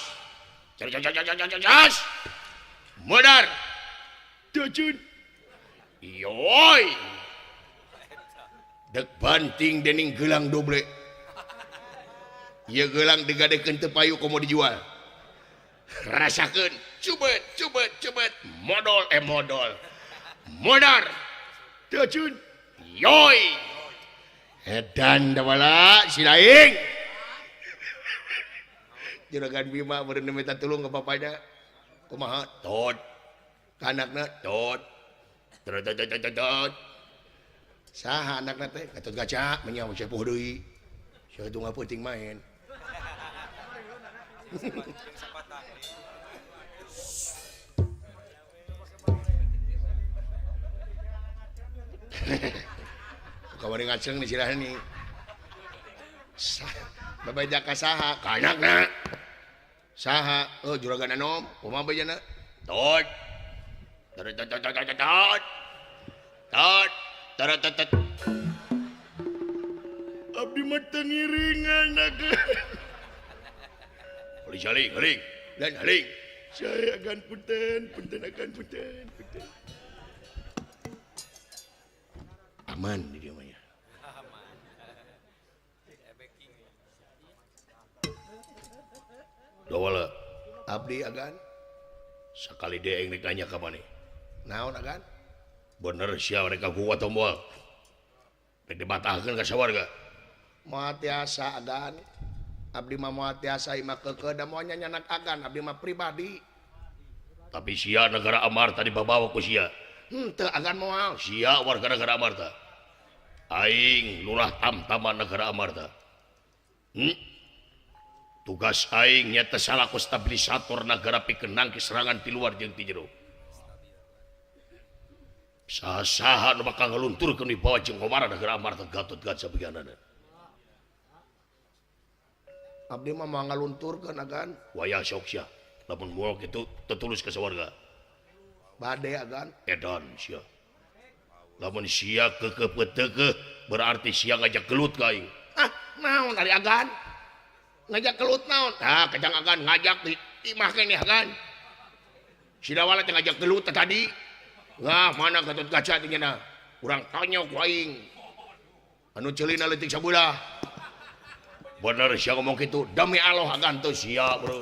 Speaker 1: Cos. Modar.
Speaker 2: Teu acun.
Speaker 1: Ioi. Deg banting dening gelang doble. Ieu gelang digadekeun teu payu komo dijual. Rasakeun, cubet cubet cubet, modol modol. Modar.
Speaker 2: Teu acun.
Speaker 1: Yoi.
Speaker 2: Edan Dawala si laing. Juragan Bima meureun minta tulung ka bapana. Kumaha?
Speaker 1: Tot.
Speaker 2: Ka anakna?
Speaker 1: Tot. Tot tot tot tot.
Speaker 2: Saha anakna teh? Gatot Kaca menyawa sepuh deui. Sia tunggal peuting main. Kawari ngaceng di sirah nih. Babaja ka saha? Ka anakna. Saha? Oh, juragan anom. Kumaha bejana?
Speaker 1: Tot. Tot tot tot tot tot. Tot. Tot tot tot.
Speaker 2: Abdi mah teu ngiringan
Speaker 1: Haling haling haling. Lan haling.
Speaker 2: Saya akan punten, punten akan punten, punten.
Speaker 1: Aman di dia mah ya.
Speaker 4: Aman.
Speaker 1: Dawala
Speaker 2: abdi agan
Speaker 1: sakali deeng rek nanya ka maneh.
Speaker 2: Naon agan?
Speaker 1: Bener sia rek ka gua tombol. Rek dibatahkeun ka sawarga.
Speaker 2: Moal tiasa agan. Abdi mah moal tiasa imah keukeuh da moal nyanyanak agan, abdi mah pribadi.
Speaker 1: Tapi sia negara Amarta dibabawa ku sia.
Speaker 2: Henteu agan moal.
Speaker 1: Sia warga negara Amarta. Aing lurah tamtama negara Amarta. Tugas aing nyata salaku stabilisator negara pikeun nangkis serangan ti luar jeung ti jero. Saha-saha nu bakal ngalunturkeun wibawa jeung komara negara Amarta Gatot Kaca bagianana.
Speaker 2: Abdi mah moal ngalunturkeun agan.
Speaker 1: Wayah sok sia. Lamun moal kitu tetulus ka sawarga.
Speaker 2: Bade agan.
Speaker 1: Edan sia. Lamun sia keukeuh peuteukeuh berarti sia ngajak gelut ka aing.
Speaker 2: Ah, naon ari agan? Ngajak gelut naon?
Speaker 1: Tah, kejang agan ngajak di imah keneh agan. Si Dawala teh ngajak gelut teh tadi. Wah, mana Gatot Kaca teh nya. Urang tanya ku aing. Anu ceulina leutik sabulah. Bener sia ngomong kitu, demi Allah agan teu sia, bro.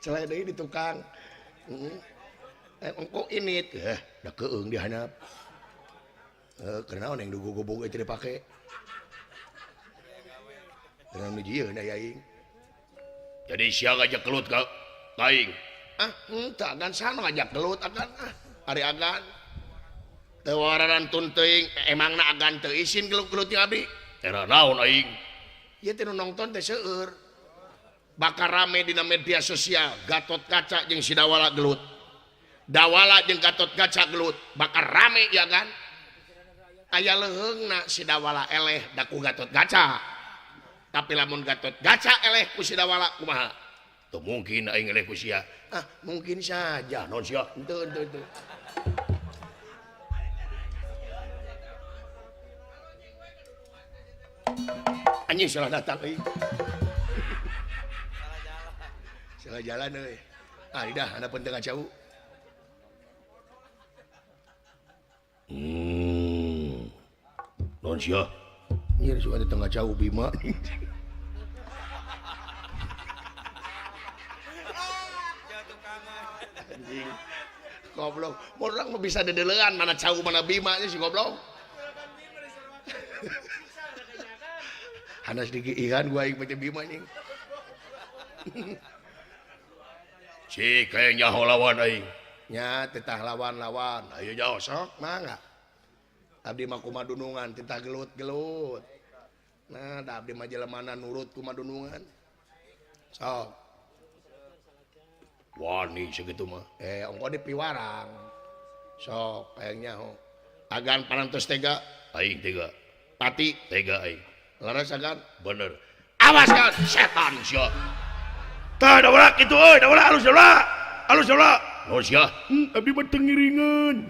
Speaker 2: Celai deui di tukang. Ongko init.
Speaker 1: Da keung di handap. Kunaon yang dugogobog teu dipake.
Speaker 2: Kunaon nu jieun aya aing.
Speaker 1: Jadi sia ngajak gelut ka aing.
Speaker 2: Ah, henteu agan sana ngajak gelut agan ah. Ari agan. Teu wararantun teuing, emangna agan teu isin gelut-gelut jeung abdi.
Speaker 1: Era naon aing?
Speaker 2: Ieu teh nu nongton teh seueur. Bakal rame dina media sosial Gatot Kaca jeung si Dawala gelut. Dawala jeung Gatot Kaca gelut, bakal rame ya kan? Aya leuheungna si Dawala eleh da ku Gatot Kaca. Tapi lamun Gatot Kaca eleh ku si Dawala kumaha?
Speaker 1: Teu mungkin aing eleh ku sia.
Speaker 2: Ah, mungkin saja.
Speaker 1: Naon sia?
Speaker 2: Henteu henteu henteu.
Speaker 1: Anjing salah datang euy. Salah jalan euy. Ah, dah anda penting jauh. Non sia. Nyir suka di tengah jauh Bima. Anjing. Goblok. Orang mah bisa dedelean mana jauh mana Bima nya si goblok. Hanas digiihan gua aing baca Bima anjing. Si kayaknya nyaho lawan aing. Nya titah lawan-lawan. Ayo jauh sok mangga. Abdi mah kumaha dunungan titah gelut-gelut. Nah, da abdi mah jelemana nurut kumaha dunungan. Sok. Wani segitu mah. Ongko di piwarang. Sok hayang nyaho. Agan parantos tega, aing tega. Pati tega aing. Laras agan bener. Awas kan setan sia. Tah dawala kitu euy, dawala alus dawala. Alus dawala. Oh sia.
Speaker 2: Abdi mah teu ngiringan.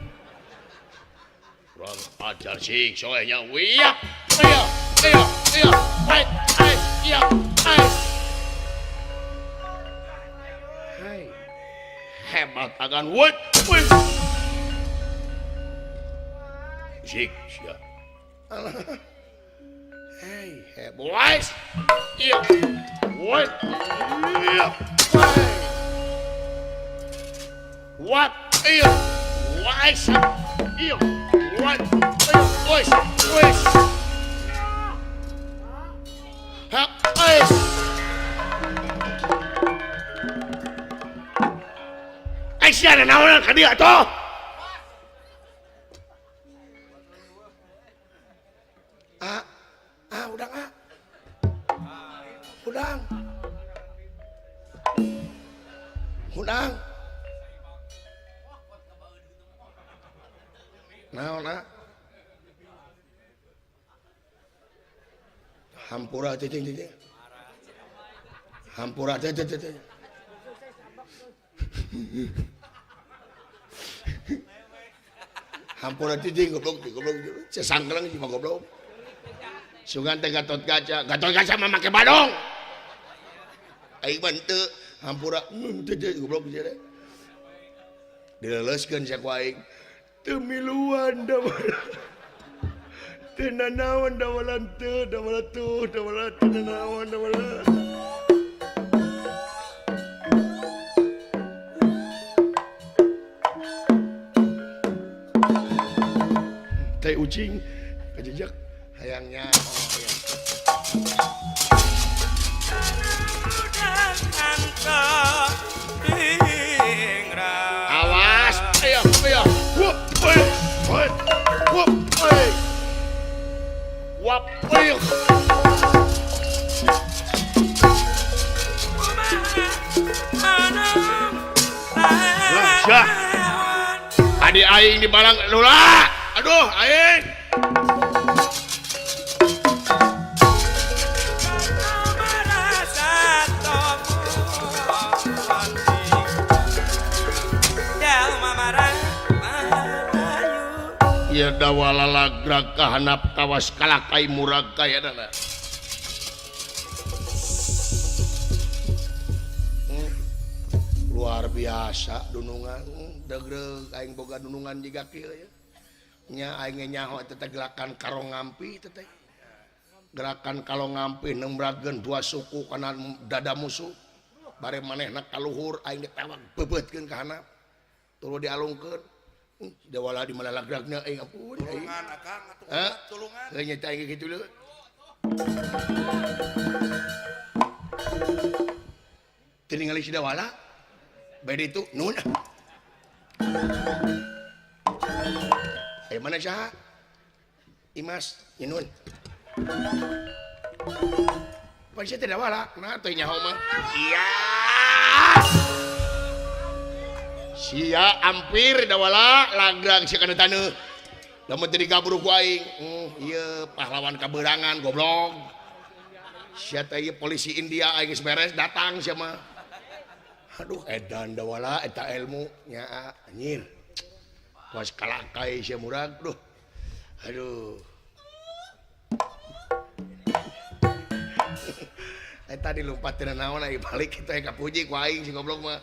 Speaker 1: Kurang ajar sing soehnya wiap. Iya, iya, iya. Hai, hai, iya, hai. Hai. Hebat agan wut. Wut. Sik sia. Alah. Hei, hebat. Iya. Wut. Iya. What? Iya. Wais. Iya. What? Wais. Wais. Ha, wais. Ai sia naonan ka dieu atuh? Ah, ah udang ah. Udang. Udang. Naon ah? Hampura cicing cicing. Hampura cicing cicing. Hampura cicing goblok goblok. Sesangkleng cuma goblok. Sugan teh Gatot Kaca, Gatot Kaca mah make badong. Aing mah henteu, hampura teu goblok sia. Dileleuskeun sia ku aing.
Speaker 2: Teu miluan dawala. Teu nanaon dawala teu, dawala tuh, dawala teu nanaon dawala. Teh ucing kajejak
Speaker 1: hayangnya oh iya. Awas, ayo, ayo. Wup, oi, oi, wup, oi. Wap, oi. Lah, syah. Adi aing di barang lula. Aduh, aing. Ieu dawala lagrag kahanap kawas kalakai murag kayana. Luar biasa dunungan degreg aing boga dunungan jiga kieu ya. Nya aing nyaho eta teh gerakan karong ngampi teh teh. Gerakan kalong ngampi nembrageun dua suku kana dada musuh. Bare manehna kaluhur aing ditewak beubeutkeun ka handap. Tuluy dialungkeun. Dawala di mana lagragna aing ampun aing.
Speaker 3: Tulungan akang atuh tulungan.
Speaker 1: Heuh nya teh aing kitu leuh. Teu ningali si Dawala. Bade itu nun. Mana saha? Imas Inun. Pan sia teh Dawala, nah teu nyaho mah. Iya. Sia ampir Dawala lagrag sia kana taneuh. Lamun teu digabruh ku aing, ieu pahlawan kabeurangan goblok. Sia teh ieu polisi India aing geus beres datang sia mah. Aduh edan Dawala eta ilmu nya anjir. Was kalakai sia murag duh. Aduh. Eta dilumpat teu naon ai balik kitu ka puji ku aing si goblok mah.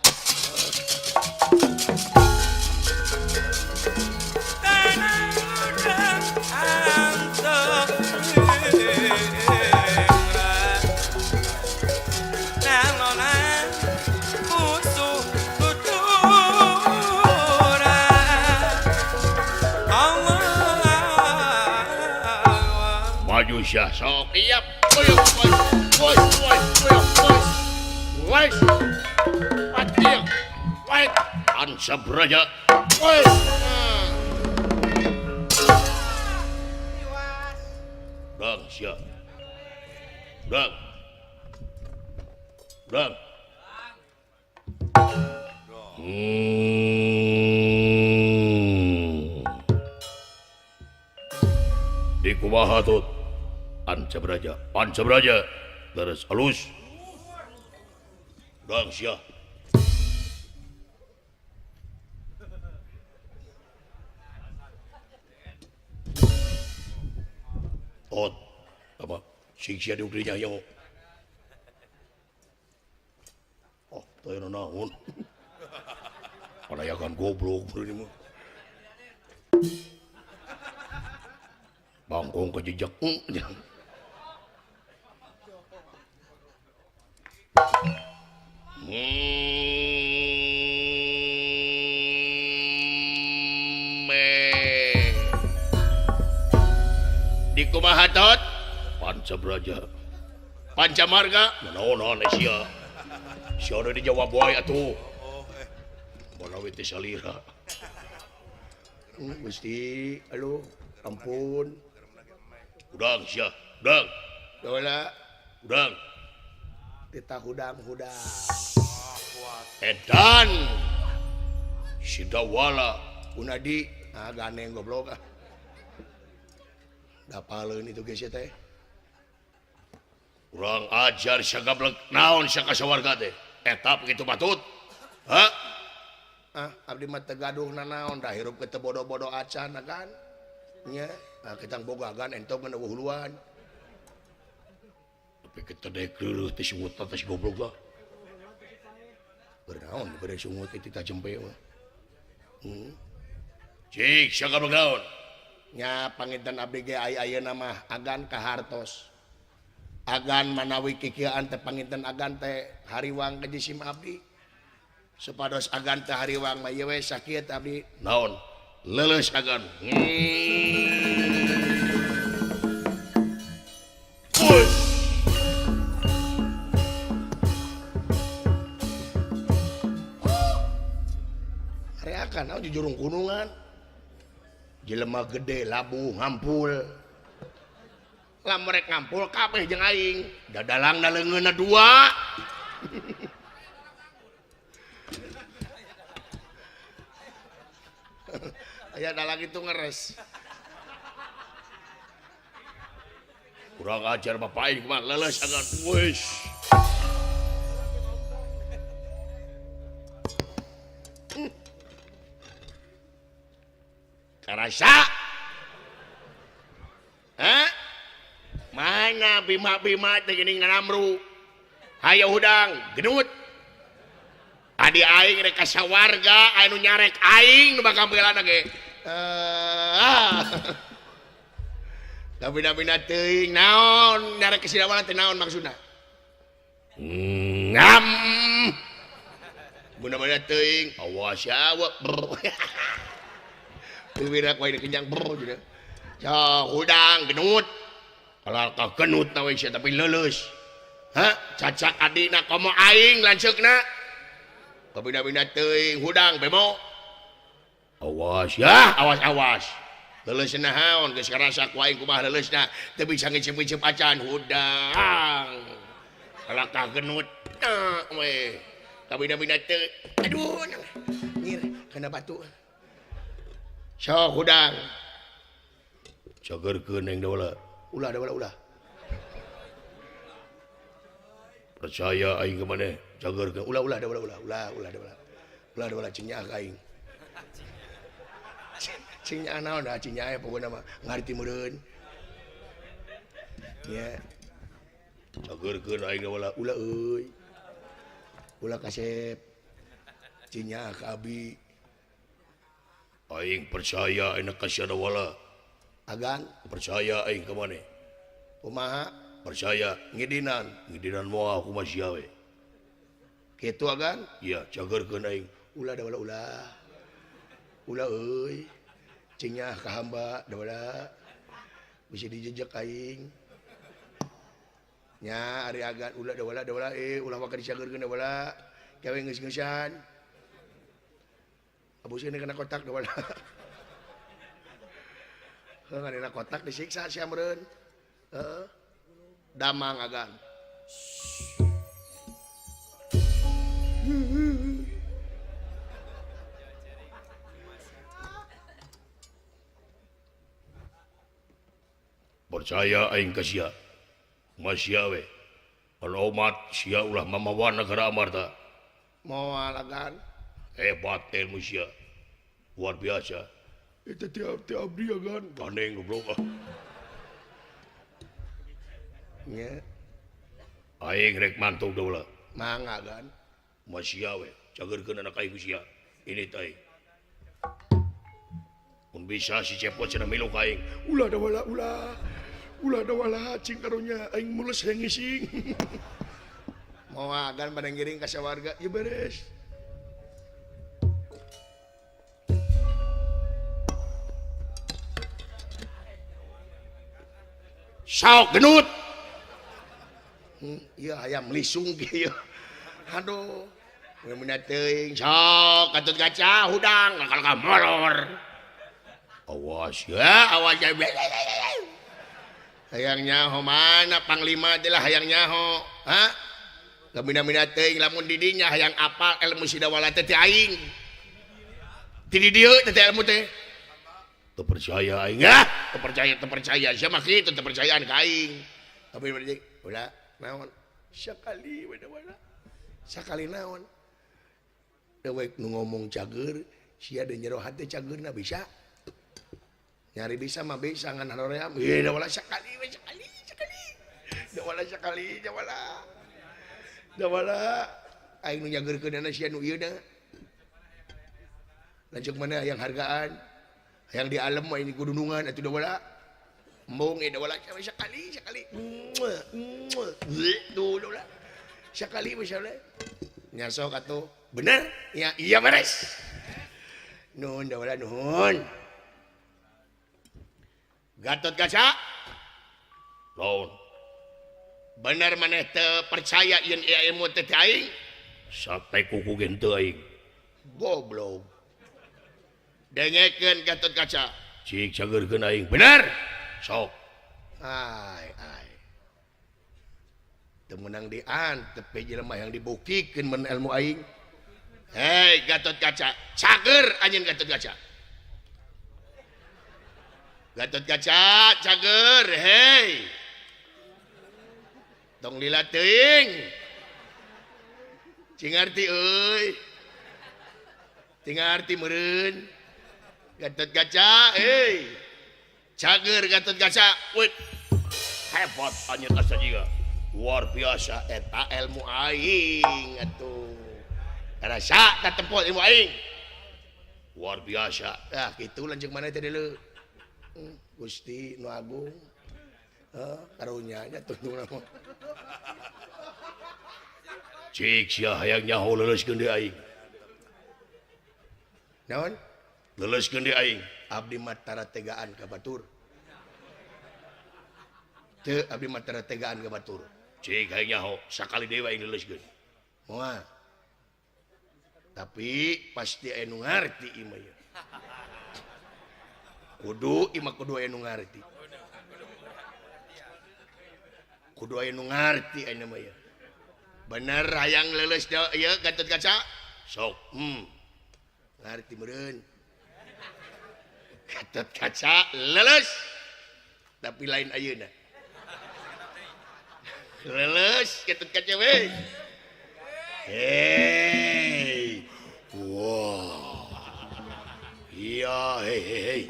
Speaker 1: Maju syah sok iap. Woi woi woi woi woi. Woi. Patil. Woi. Ansa Braja. Woi. Dang sia. Dang. Dang. Di kumaha tut? Anca Braja, Panca Braja, leres halus. Dang sia. Tot, apa? Sing sia diukrinya yo. Oh, teu naon. Palayakan goblok ini mah. Bangkong kejejak. Di kumaha tot? Panca Braja. Panca Marga? Naon-naon sia. Sia udah dijawab wae atuh. Manawi teh salira. Gusti, aduh, ampun. Udang sia, udang. Dola, udang. Tita hudang-hudang. Edan. Sidawala Unadi, ah ganeng goblok ah. Dapaleun itu geus teh. Urang ajar sia gablek naon sia ka sawarga teh. Eta kitu batut. Hah? Ah, abdi mah teu gaduh nanaon da hirup teu bodoh-bodoh acan kan. Nya, ah ketang bogagan entong ngan eueuh huluan. Tapi kita dek leureut teh sungut teh goblok lah. Bernaon bade sungut teh tita jempe mah. Cik, sia gablek naon? Nya panginten abdi ge ai ayeuna mah agan ka hartos. Agan manawi kikieuan teh panginten agan teh hariwang ka jisim abdi. Supados agan teh hariwang mah ieu we sakieu abdi. Naon? Leuleus agan. Areakan naon di jurung gunungan. Jelema gede labuh ngampul. Lamun rek ngampul kabeh jeung aing. Dadalangna leungeunna dua. Aya dalang itu ngeres. Kurang ajar bapak aing mah leuleus agan wis. Karasa. Hah? Mana bima-bima teh geuning nanamru. Hayo hudang, genut. Adi aing rek ka sawarga anu nyarek aing nu bakal beulana ge. Tapi-tapi teuing naon nyarek ka Sidawala teh naon maksudna? Ngam. Bunda-bunda teuing awas ya brr. Wirak wae kenyang brr gitu. Ya hudang genut. Kalau ka genut na we sia tapi leuleus. Hah? Cacak adina komo aing lanceukna. Kabina-bina teuing hudang bemo. Awas ya, awas awas. Leuleus naon geus karasa ku aing kumaha leuleusna teu bisa ngicip-ngicip acan hudang. Kalakah genut we. Kabina-bina teu. Aduh, nyir kana batu. Sok hudang. Cagerkeun aing Dawala. Ulah Dawala ulah. Percaya aing ka maneh. Cagerkeun ulah ulah Dawala ulah ulah ulah Dawala. Ulah Dawala cing nyaah ka aing. Cing nyaah naon da cing nyaah pokona mah ngarti meureun. Nya. Cageurkeun aing wala ulah euy. Ulah kasep. Cinya ka abi. Aing percaya enak ka sia wala. Agan percaya aing ka maneh. Kumaha? Percaya ngidinan, ngidinan moal kumaha sia we. Kitu agan? Iya, cageurkeun aing. Ulah da wala ulah. Ulah euy. Cinya ka hamba da wala. Bisa dijejek aing. Nya ari agan ulah da wala ulah waka dicageurkeun da wala. Gawe geus-geusan. Abuskeun kana kotak da wala. Heuh dina kotak disiksa sia meureun. Heeh. Damang agan. Percaya aing ka sia. Masya we. Alomat sia ulah mamawa negara Amarta. Moal agan. Hebat ilmu sia. Luar biasa.
Speaker 2: Itu tiap abdi agan.
Speaker 1: Taneng goblok ah. Nya. Aing rek mantuk deula. Mangga agan. Masya we, cageurkeun anak aing sia. Ini teh. Mun bisa si Cepot cenah milu ka aing.
Speaker 2: Ulah da wala ulah. Ulah da wala cing karunya aing mules hayang ngising.
Speaker 1: Moal agan bade ngiring ka sawarga,
Speaker 2: ieu beres.
Speaker 1: Sok genut. Ieu hayam lisung kieu. Aduh. Mun teuing sok Gatot Kaca hudang kalkal molor. Awas ya, awas ya. Hayang nyaho mana panglima teh lah hayang nyaho. Ha? Lamina-mina teuing lamun di dinya hayang apal ilmu sidawala teh aing. Ti di dieu teh ilmu teh. Teu percaya aing ah, teu percaya sia mah kitu teu percayaan ka aing. Tapi ulah naon?
Speaker 2: Sakali we wala.
Speaker 1: Sakali naon? Dewek nu ngomong cager, sia deui jero hate cageurna bisa. Nyari bisa mah bisa ngan haroream. Ieu da wala sakali we sakali sakali. Da wala sakali da wala. Da wala aing nu nyageurkeunana sia nu ieu da. Lanceuk mana hayang hargaan. Hayang di alam mah ini kudunungan atuh da wala. Embung da wala sakali sakali. Duh da wala. Sakali we sakali. Nya sok atuh. Bener? Ya iya beres. Nuhun da wala nuhun. Gatot Kaca. Laun. Bener maneh teu percaya yen ieu ilmu teh aing? Sate kuku gen teu aing. Goblok. Dengekeun Gatot Kaca. Cik cageurkeun aing. Bener? Sok. Ai ai. Teu meunang diantep jelema yang dibuktikeun mun ilmu aing. Hei Gatot Kaca, cager anjeun Gatot Kaca. Gatot Kaca, cager, hei. Tong lila teuing. Cing ngarti euy. Cing ngarti meureun. Gatot Kaca, hei. Cager Gatot Kaca. Wih. Hebat anjeun asa jiga. Luar biasa eta ilmu aing atuh. Karasa tatempot ilmu aing. Luar biasa. Ah kitu lanceuk maneh teh deuleu. Gusti nu agung. Heuh, karunya nya tungtungna mah. Cik sia hayang nyaho leuleuskeun deui aing. Naon? Leuleuskeun deui aing. Abdi mah tara tegaan ka batur. Teu abdi mah tara tegaan ka batur. Cik hayang nyaho sakali deui aing leuleuskeun. Moal. Tapi pasti aya nu ngarti ieu mah. Kudu ieu mah kudu aya nu ngarti. Kudu aya nu ngarti aya mah ieu. Bener hayang leuleus ieu Gatot Kaca? Sok. Ngarti meureun. Gatot Kaca leuleus. Tapi lain ayeuna. Leuleus Gatot Kaca we. Hei. Wah. Iya, hei hei hei.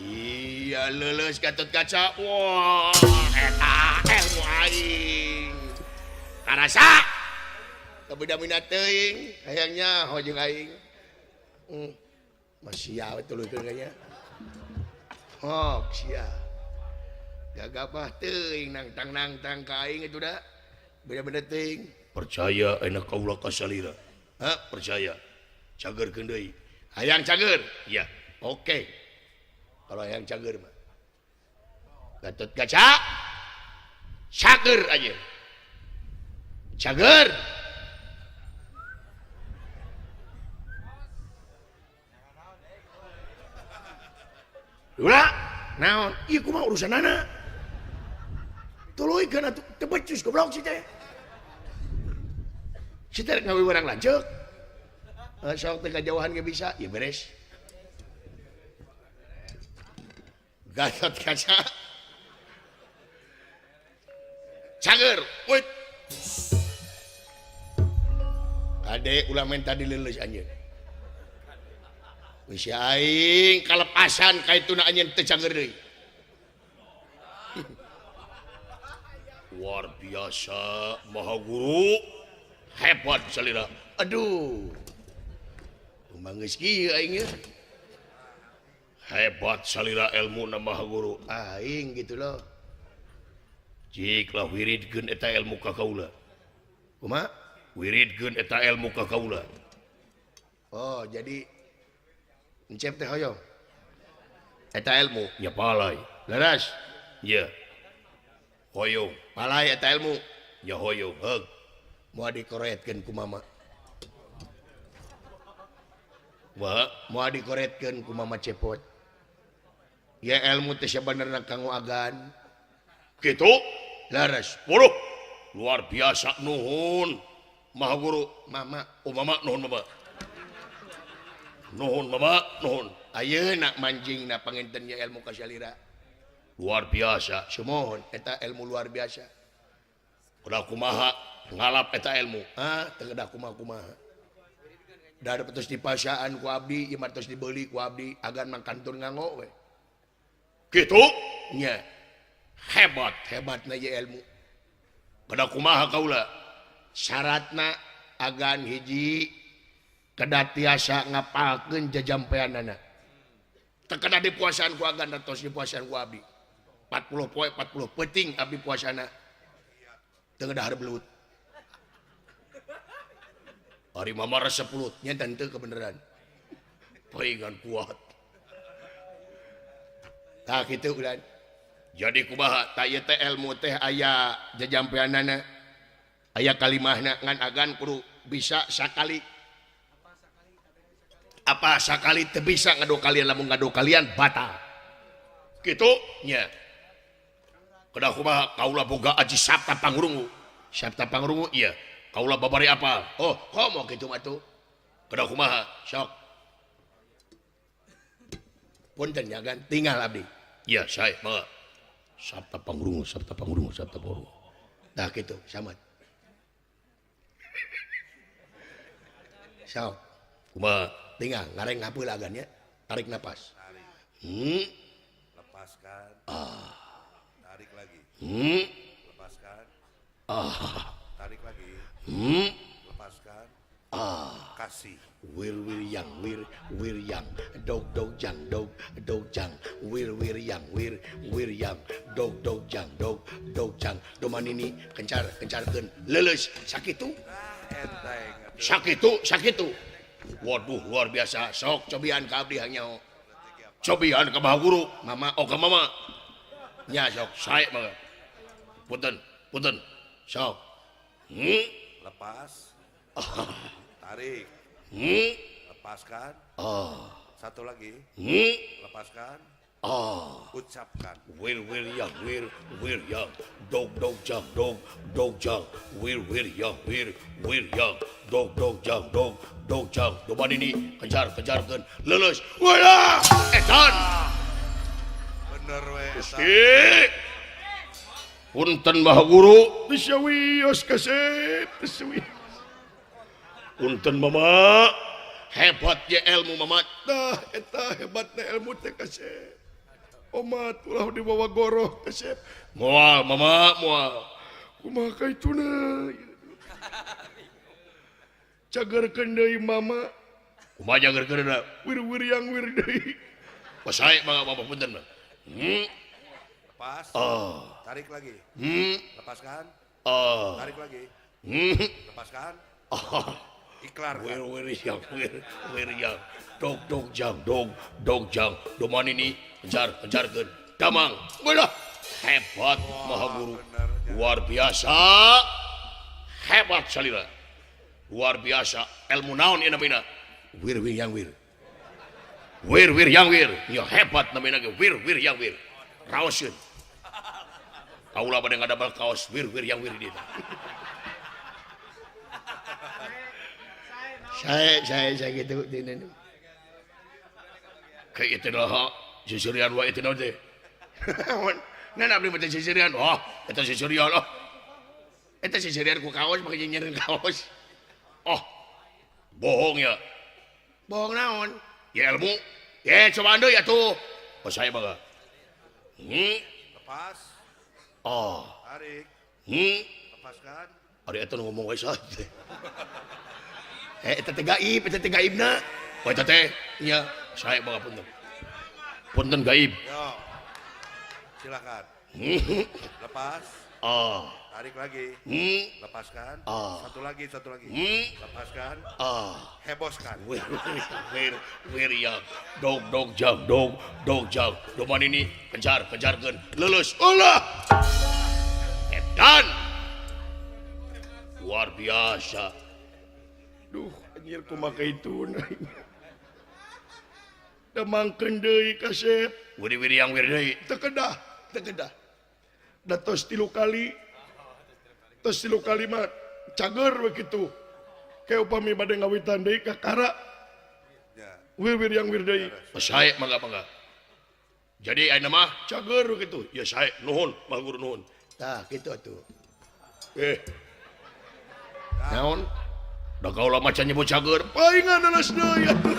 Speaker 1: Iya leuleus Gatot Kaca. Wah, eta ilmu aing. Karasa. Kabeda-beda teuing hayang nyaho jeung aing. Masih sia we tuluykeun ka nya. Hok sia. Gagabah teuing nangtang-nangtang ka aing itu da. Beda-beda teuing. Percaya enak kaula ka salira. Hah, percaya. Cagerkeun deui. Hayang cager? Iya. Oke. Kalau hayang cager mah. Gatot Kaca. Cager aja. Cager. Ulah, naon? Ieu kumaha urusanana? Tuluykeun atuh teu becus goblok si teh. Si teh rek ngawiwarang lanceuk. Sok teh kajauhan ge bisa, ya beres. Gatot Kaca. Cager, wait. Kade ulah menta dileuleus anjeun. Wis aing kalepasan ka ituna anjeun teu cager deui. Luar biasa Maha Guru, hebat salira. Aduh. Kumaha geus kieu aing ye? Hebat salira ilmuna Maha Guru. Aing gitu loh. Jik lah wiridkeun eta ilmu ka kaula. Kumaha? Wiridkeun eta ilmu ka kaula. Oh, jadi encep teh hoyong. Eta ilmu nya palai. Leres? Iya. Hoyong, palai eta ilmu nya hoyong. Heug. Moal dikoretkeun ku mama. Wah, moal dikoretkeun ku mama cepot. Ya ilmu teh sabenerna kanggo agan. Kitu? Leres. Waduh, luar biasa nuhun. Maha Guru, mama, oh mama nuhun mama. Nuhun mama, nuhun. Ayeuna manjingna panginten nya ilmu ka salira. Luar biasa, sumuhun eta ilmu luar biasa. Kuda kumaha ngalap eta ilmu? Ah, teu kedah kumaha-kumaha. Da tos dipasaan ku abdi, ieu mah tos dibeuli ku abdi, agan mah kantun nganggo we. Kitu? Nya. Hebat, hebatna ieu ilmu. Kuda kumaha kaula? Syaratna agan hiji kedah tiasa ngapalkeun jajampeanana. Teu kedah dipuasaan ku agan tos dipuasaan ku abdi. 40 poe 40 peuting abdi puasana. Teu kedah belut. Ari mama resep belut nya teu kebeneran. Paingan kuat. Tah kitu ulan. Jadi kumaha tah ieu teh ilmu teh aya jajampeanana. Aya kalimahna ngan agan kudu bisa sakali. Apa sakali teu bisa ngado kalian lamun ngado kalian batal. Kitu nya. Kedah kumaha kaula boga aji sabta pangrungu. Sabta pangrungu iya. Kaula babari apa? Oh, komo kitu mah tuh. Kedah kumaha? Sok. Punten nya kan tinggal abdi. Iya, sae mangga. Sabta pangrungu, sabta pangrungu, sabta pangrungu. Tah kitu, samet. Sok. Kumaha? Tinggal ngareng ngapeul agan nya. Tarik napas.
Speaker 3: Tarik. Lepaskan.
Speaker 1: Ah.
Speaker 3: Tarik lagi. Lepaskan.
Speaker 1: Ah.
Speaker 3: Tarik lagi. Lepaskan.
Speaker 1: Ah.
Speaker 3: Kasih.
Speaker 1: Wir wir yang wir wir yang dog dog jang dog dog jang wir wir yang wir wir yang dog dog jang dog dog jang domanini kencar kencarkeun leuleus sakitu. Sakitu sakitu. Waduh luar biasa sok cobian ka abdi hanyaho. Cobian ka Maha Guru, mama oh ka mama. Nya sok sae mah. Punten, punten. Sok.
Speaker 3: Lepas. Tarik. Lepaskan. Satu lagi. Lepaskan. Ucapkan.
Speaker 1: Wir wir yang wir wir yang dog dog jang dog dog jang wir wir yang wir wir yang dog dog jang dog dog jang domanini kejar kejarkeun leuleus. Wala edan.
Speaker 3: Bener we eta.
Speaker 1: Gusti. Punten Maha Guru,
Speaker 2: bisa wios kasep, bisa wios.
Speaker 1: Punten mama. Hebatnya ilmu mama.
Speaker 2: Tah eta hebatna ilmu teh kasep. Omat ulah dibawa goroh kasep.
Speaker 1: Moal mama moal.
Speaker 2: Kumaha kaituna? Cagerkeun deui mama.
Speaker 1: Kumaha cagerkeun deui?
Speaker 2: Wir-wir yang wir deui.
Speaker 1: Pasai mangga bapak punten mah.
Speaker 3: Lepas.
Speaker 1: Oh.
Speaker 3: Tarik lagi. Lepaskan.
Speaker 1: Oh.
Speaker 3: Tarik lagi. Lepaskan.
Speaker 1: Oh.
Speaker 3: Iklar.
Speaker 1: Wir-wir yang wir, wir yang. Dog dog jang dog dog jang. Doman ini kejar kejarkeun. Damang. Belah. Hebat Maha Guru. Luar biasa. Hebat salira. Luar biasa. Ilmu naon ieu namina? Wir wir yang wir. Wir wir yang wir. Ya hebat namina ge wir wir yang wir. Raoskeun. Kaula bade ngadamel kaos wir wir yang wir di dieu.
Speaker 2: Saya gitu dinin.
Speaker 1: Kayak itu dah, sisirian wae itu naon teh. Nah, abdi mah teh sisirian. Oh, eta sisirian oh. Eta sisirian ku kaos make nyeunyeun kaos. Oh. Bohong ya.
Speaker 2: Bohong naon?
Speaker 1: Ya ilmu. Ya cobaan deui atuh. Oh, saya mah.
Speaker 3: Lepas.
Speaker 1: Oh.
Speaker 3: Tarik. Lepaskan.
Speaker 1: Ari eta nu ngomong wae saha teh. Eta teh gaib, eta teh gaibna. Oh, eta teh nya saya mah punten. Punten gaib.
Speaker 3: Yo. Silakan. Lepas.
Speaker 1: Oh.
Speaker 3: Tarik lagi. Lepaskan.
Speaker 1: Oh.
Speaker 3: Satu lagi, satu lagi. Lepaskan.
Speaker 1: Oh.
Speaker 3: Heboskan.
Speaker 1: Wir wir wir ya. Dog dog jang dog dog jang. Doman ini kejar kejarkeun. Lulus. Ulah. Edan. Luar biasa.
Speaker 2: Duh, anjir kumaha kitu. Damangkeun deui kasep.
Speaker 1: Wir wir yang wir deui.
Speaker 2: Teu kedah, teu kedah. Da tos 3 kali. Tos 3 kali mah cager we kitu. Ke upami bade ngawitan deui kakara. Wir wir yang wir deui.
Speaker 1: Sae mangga mangga. Jadi ayeuna mah
Speaker 2: cager we kitu.
Speaker 1: Ya sae nuhun, Mah Guru nuhun.
Speaker 2: Tah kitu atuh.
Speaker 1: Naon? Da kaula mah can nyebut cager.
Speaker 2: Paingan alas deui atuh.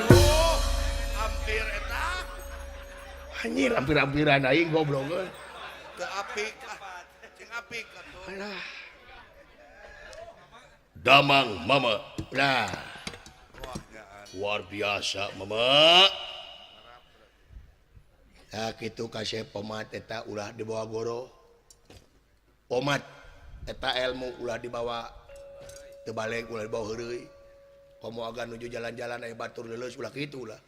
Speaker 3: Hampir eta.
Speaker 1: Anjir hampir-hampiran aing goblok euy.
Speaker 3: Teu apik ah. Cing apik atuh.
Speaker 2: Alah.
Speaker 1: Damang mama.
Speaker 2: Lah.
Speaker 1: Luar biasa mama.
Speaker 2: Nah kitu kasep pomat eta ulah dibawa goro. Pomat eta ilmu ulah dibawa teu balik ulah dibawa heureuy. Komo agan nuju jalan-jalan aya batur leuleus ulah kitu ulah.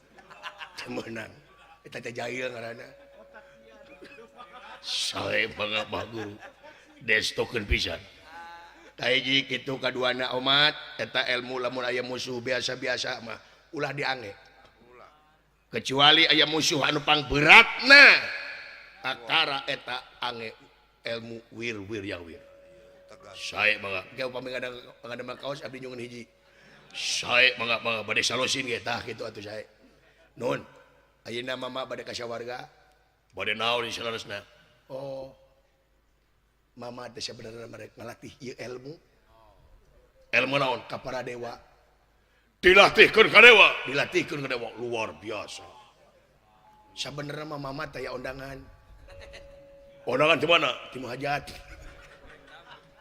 Speaker 2: Teu meunang. Eta teh jahil ngaranna.
Speaker 1: Sae mangga Mah Guru. Destokeun pisan.
Speaker 2: Kahiji kitu kaduana omat eta ilmu lamun aya musuh biasa-biasa mah ulah diange. Kecuali aya musuh anu pangberatna. Kakara eta ange ilmu wir-wir yang wir.
Speaker 1: Sae mangga.
Speaker 2: Ge upami ngadamel kaos abdi nyungun hiji.
Speaker 1: Sae mangga mangga bade salosin ge
Speaker 2: tah kitu atuh sae. Nun. Ayeuna mama bade ka sawarga.
Speaker 1: Bade naon saleresna?
Speaker 2: Oh. Mama teh sebenarnya mereka ngalatih ieu ilmu.
Speaker 1: Ilmu naon?
Speaker 2: Ka para dewa.
Speaker 1: Dilatihkeun ka dewa. Dilatihkeun ka dewa luar biasa.
Speaker 2: Sabenerna mah mama teh aya undangan.
Speaker 1: Undangan di mana?
Speaker 2: Di hajat.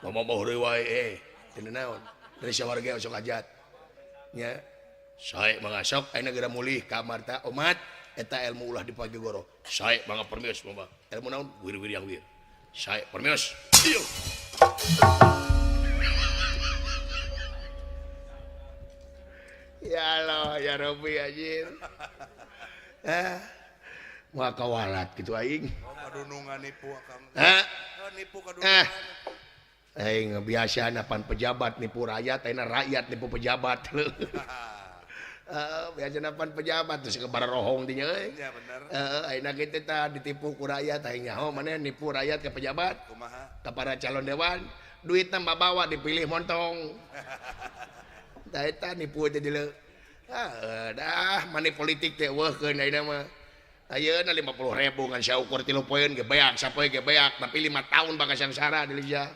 Speaker 1: Mama mah heureuy wae
Speaker 2: teu naon. Dari sawarga sok hajat. Nya.
Speaker 1: Sae mangga
Speaker 2: sok ayeuna geura mulih ka Marta omat eta ilmu ulah dipake goro.
Speaker 1: Sae mangga permios mama.
Speaker 2: Ilmu naon?
Speaker 1: Wir-wir yang wir. Sae permios. Iyo.
Speaker 2: Ya Allah ya Rabbi anjir. Moal kawalat kitu aing.
Speaker 3: Oh kadunungan nipu akang.
Speaker 2: Hah?
Speaker 3: Nipu kadunungan.
Speaker 2: Aing biasa napan pejabat nipu rakyat, ayeuna rakyat nipu pejabat. Biasa napan pejabat terus ke rohong dinya euy.
Speaker 3: Iya bener.
Speaker 2: Heeh, ayeuna kitu tah ditipu ku rakyat aing nyaho maneh nipu rakyat ke pejabat.
Speaker 3: Kumaha?
Speaker 2: Ka para calon dewan, duitna mabawa dipilih montong. Tah eta nipu teh dieu. Dah money politik teh eueuhkeun ayeuna mah. Ayeuna 50.000 ngan saukur 3 poeun ge beak, sapoe ge beak, tapi 5 tahun bakal sangsara di Liza.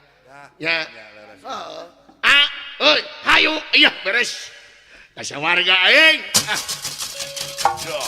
Speaker 2: Ya. Heeh. Ah, euy, hayu, iya beres. Ka sawarga aing. Ah.
Speaker 3: Yo.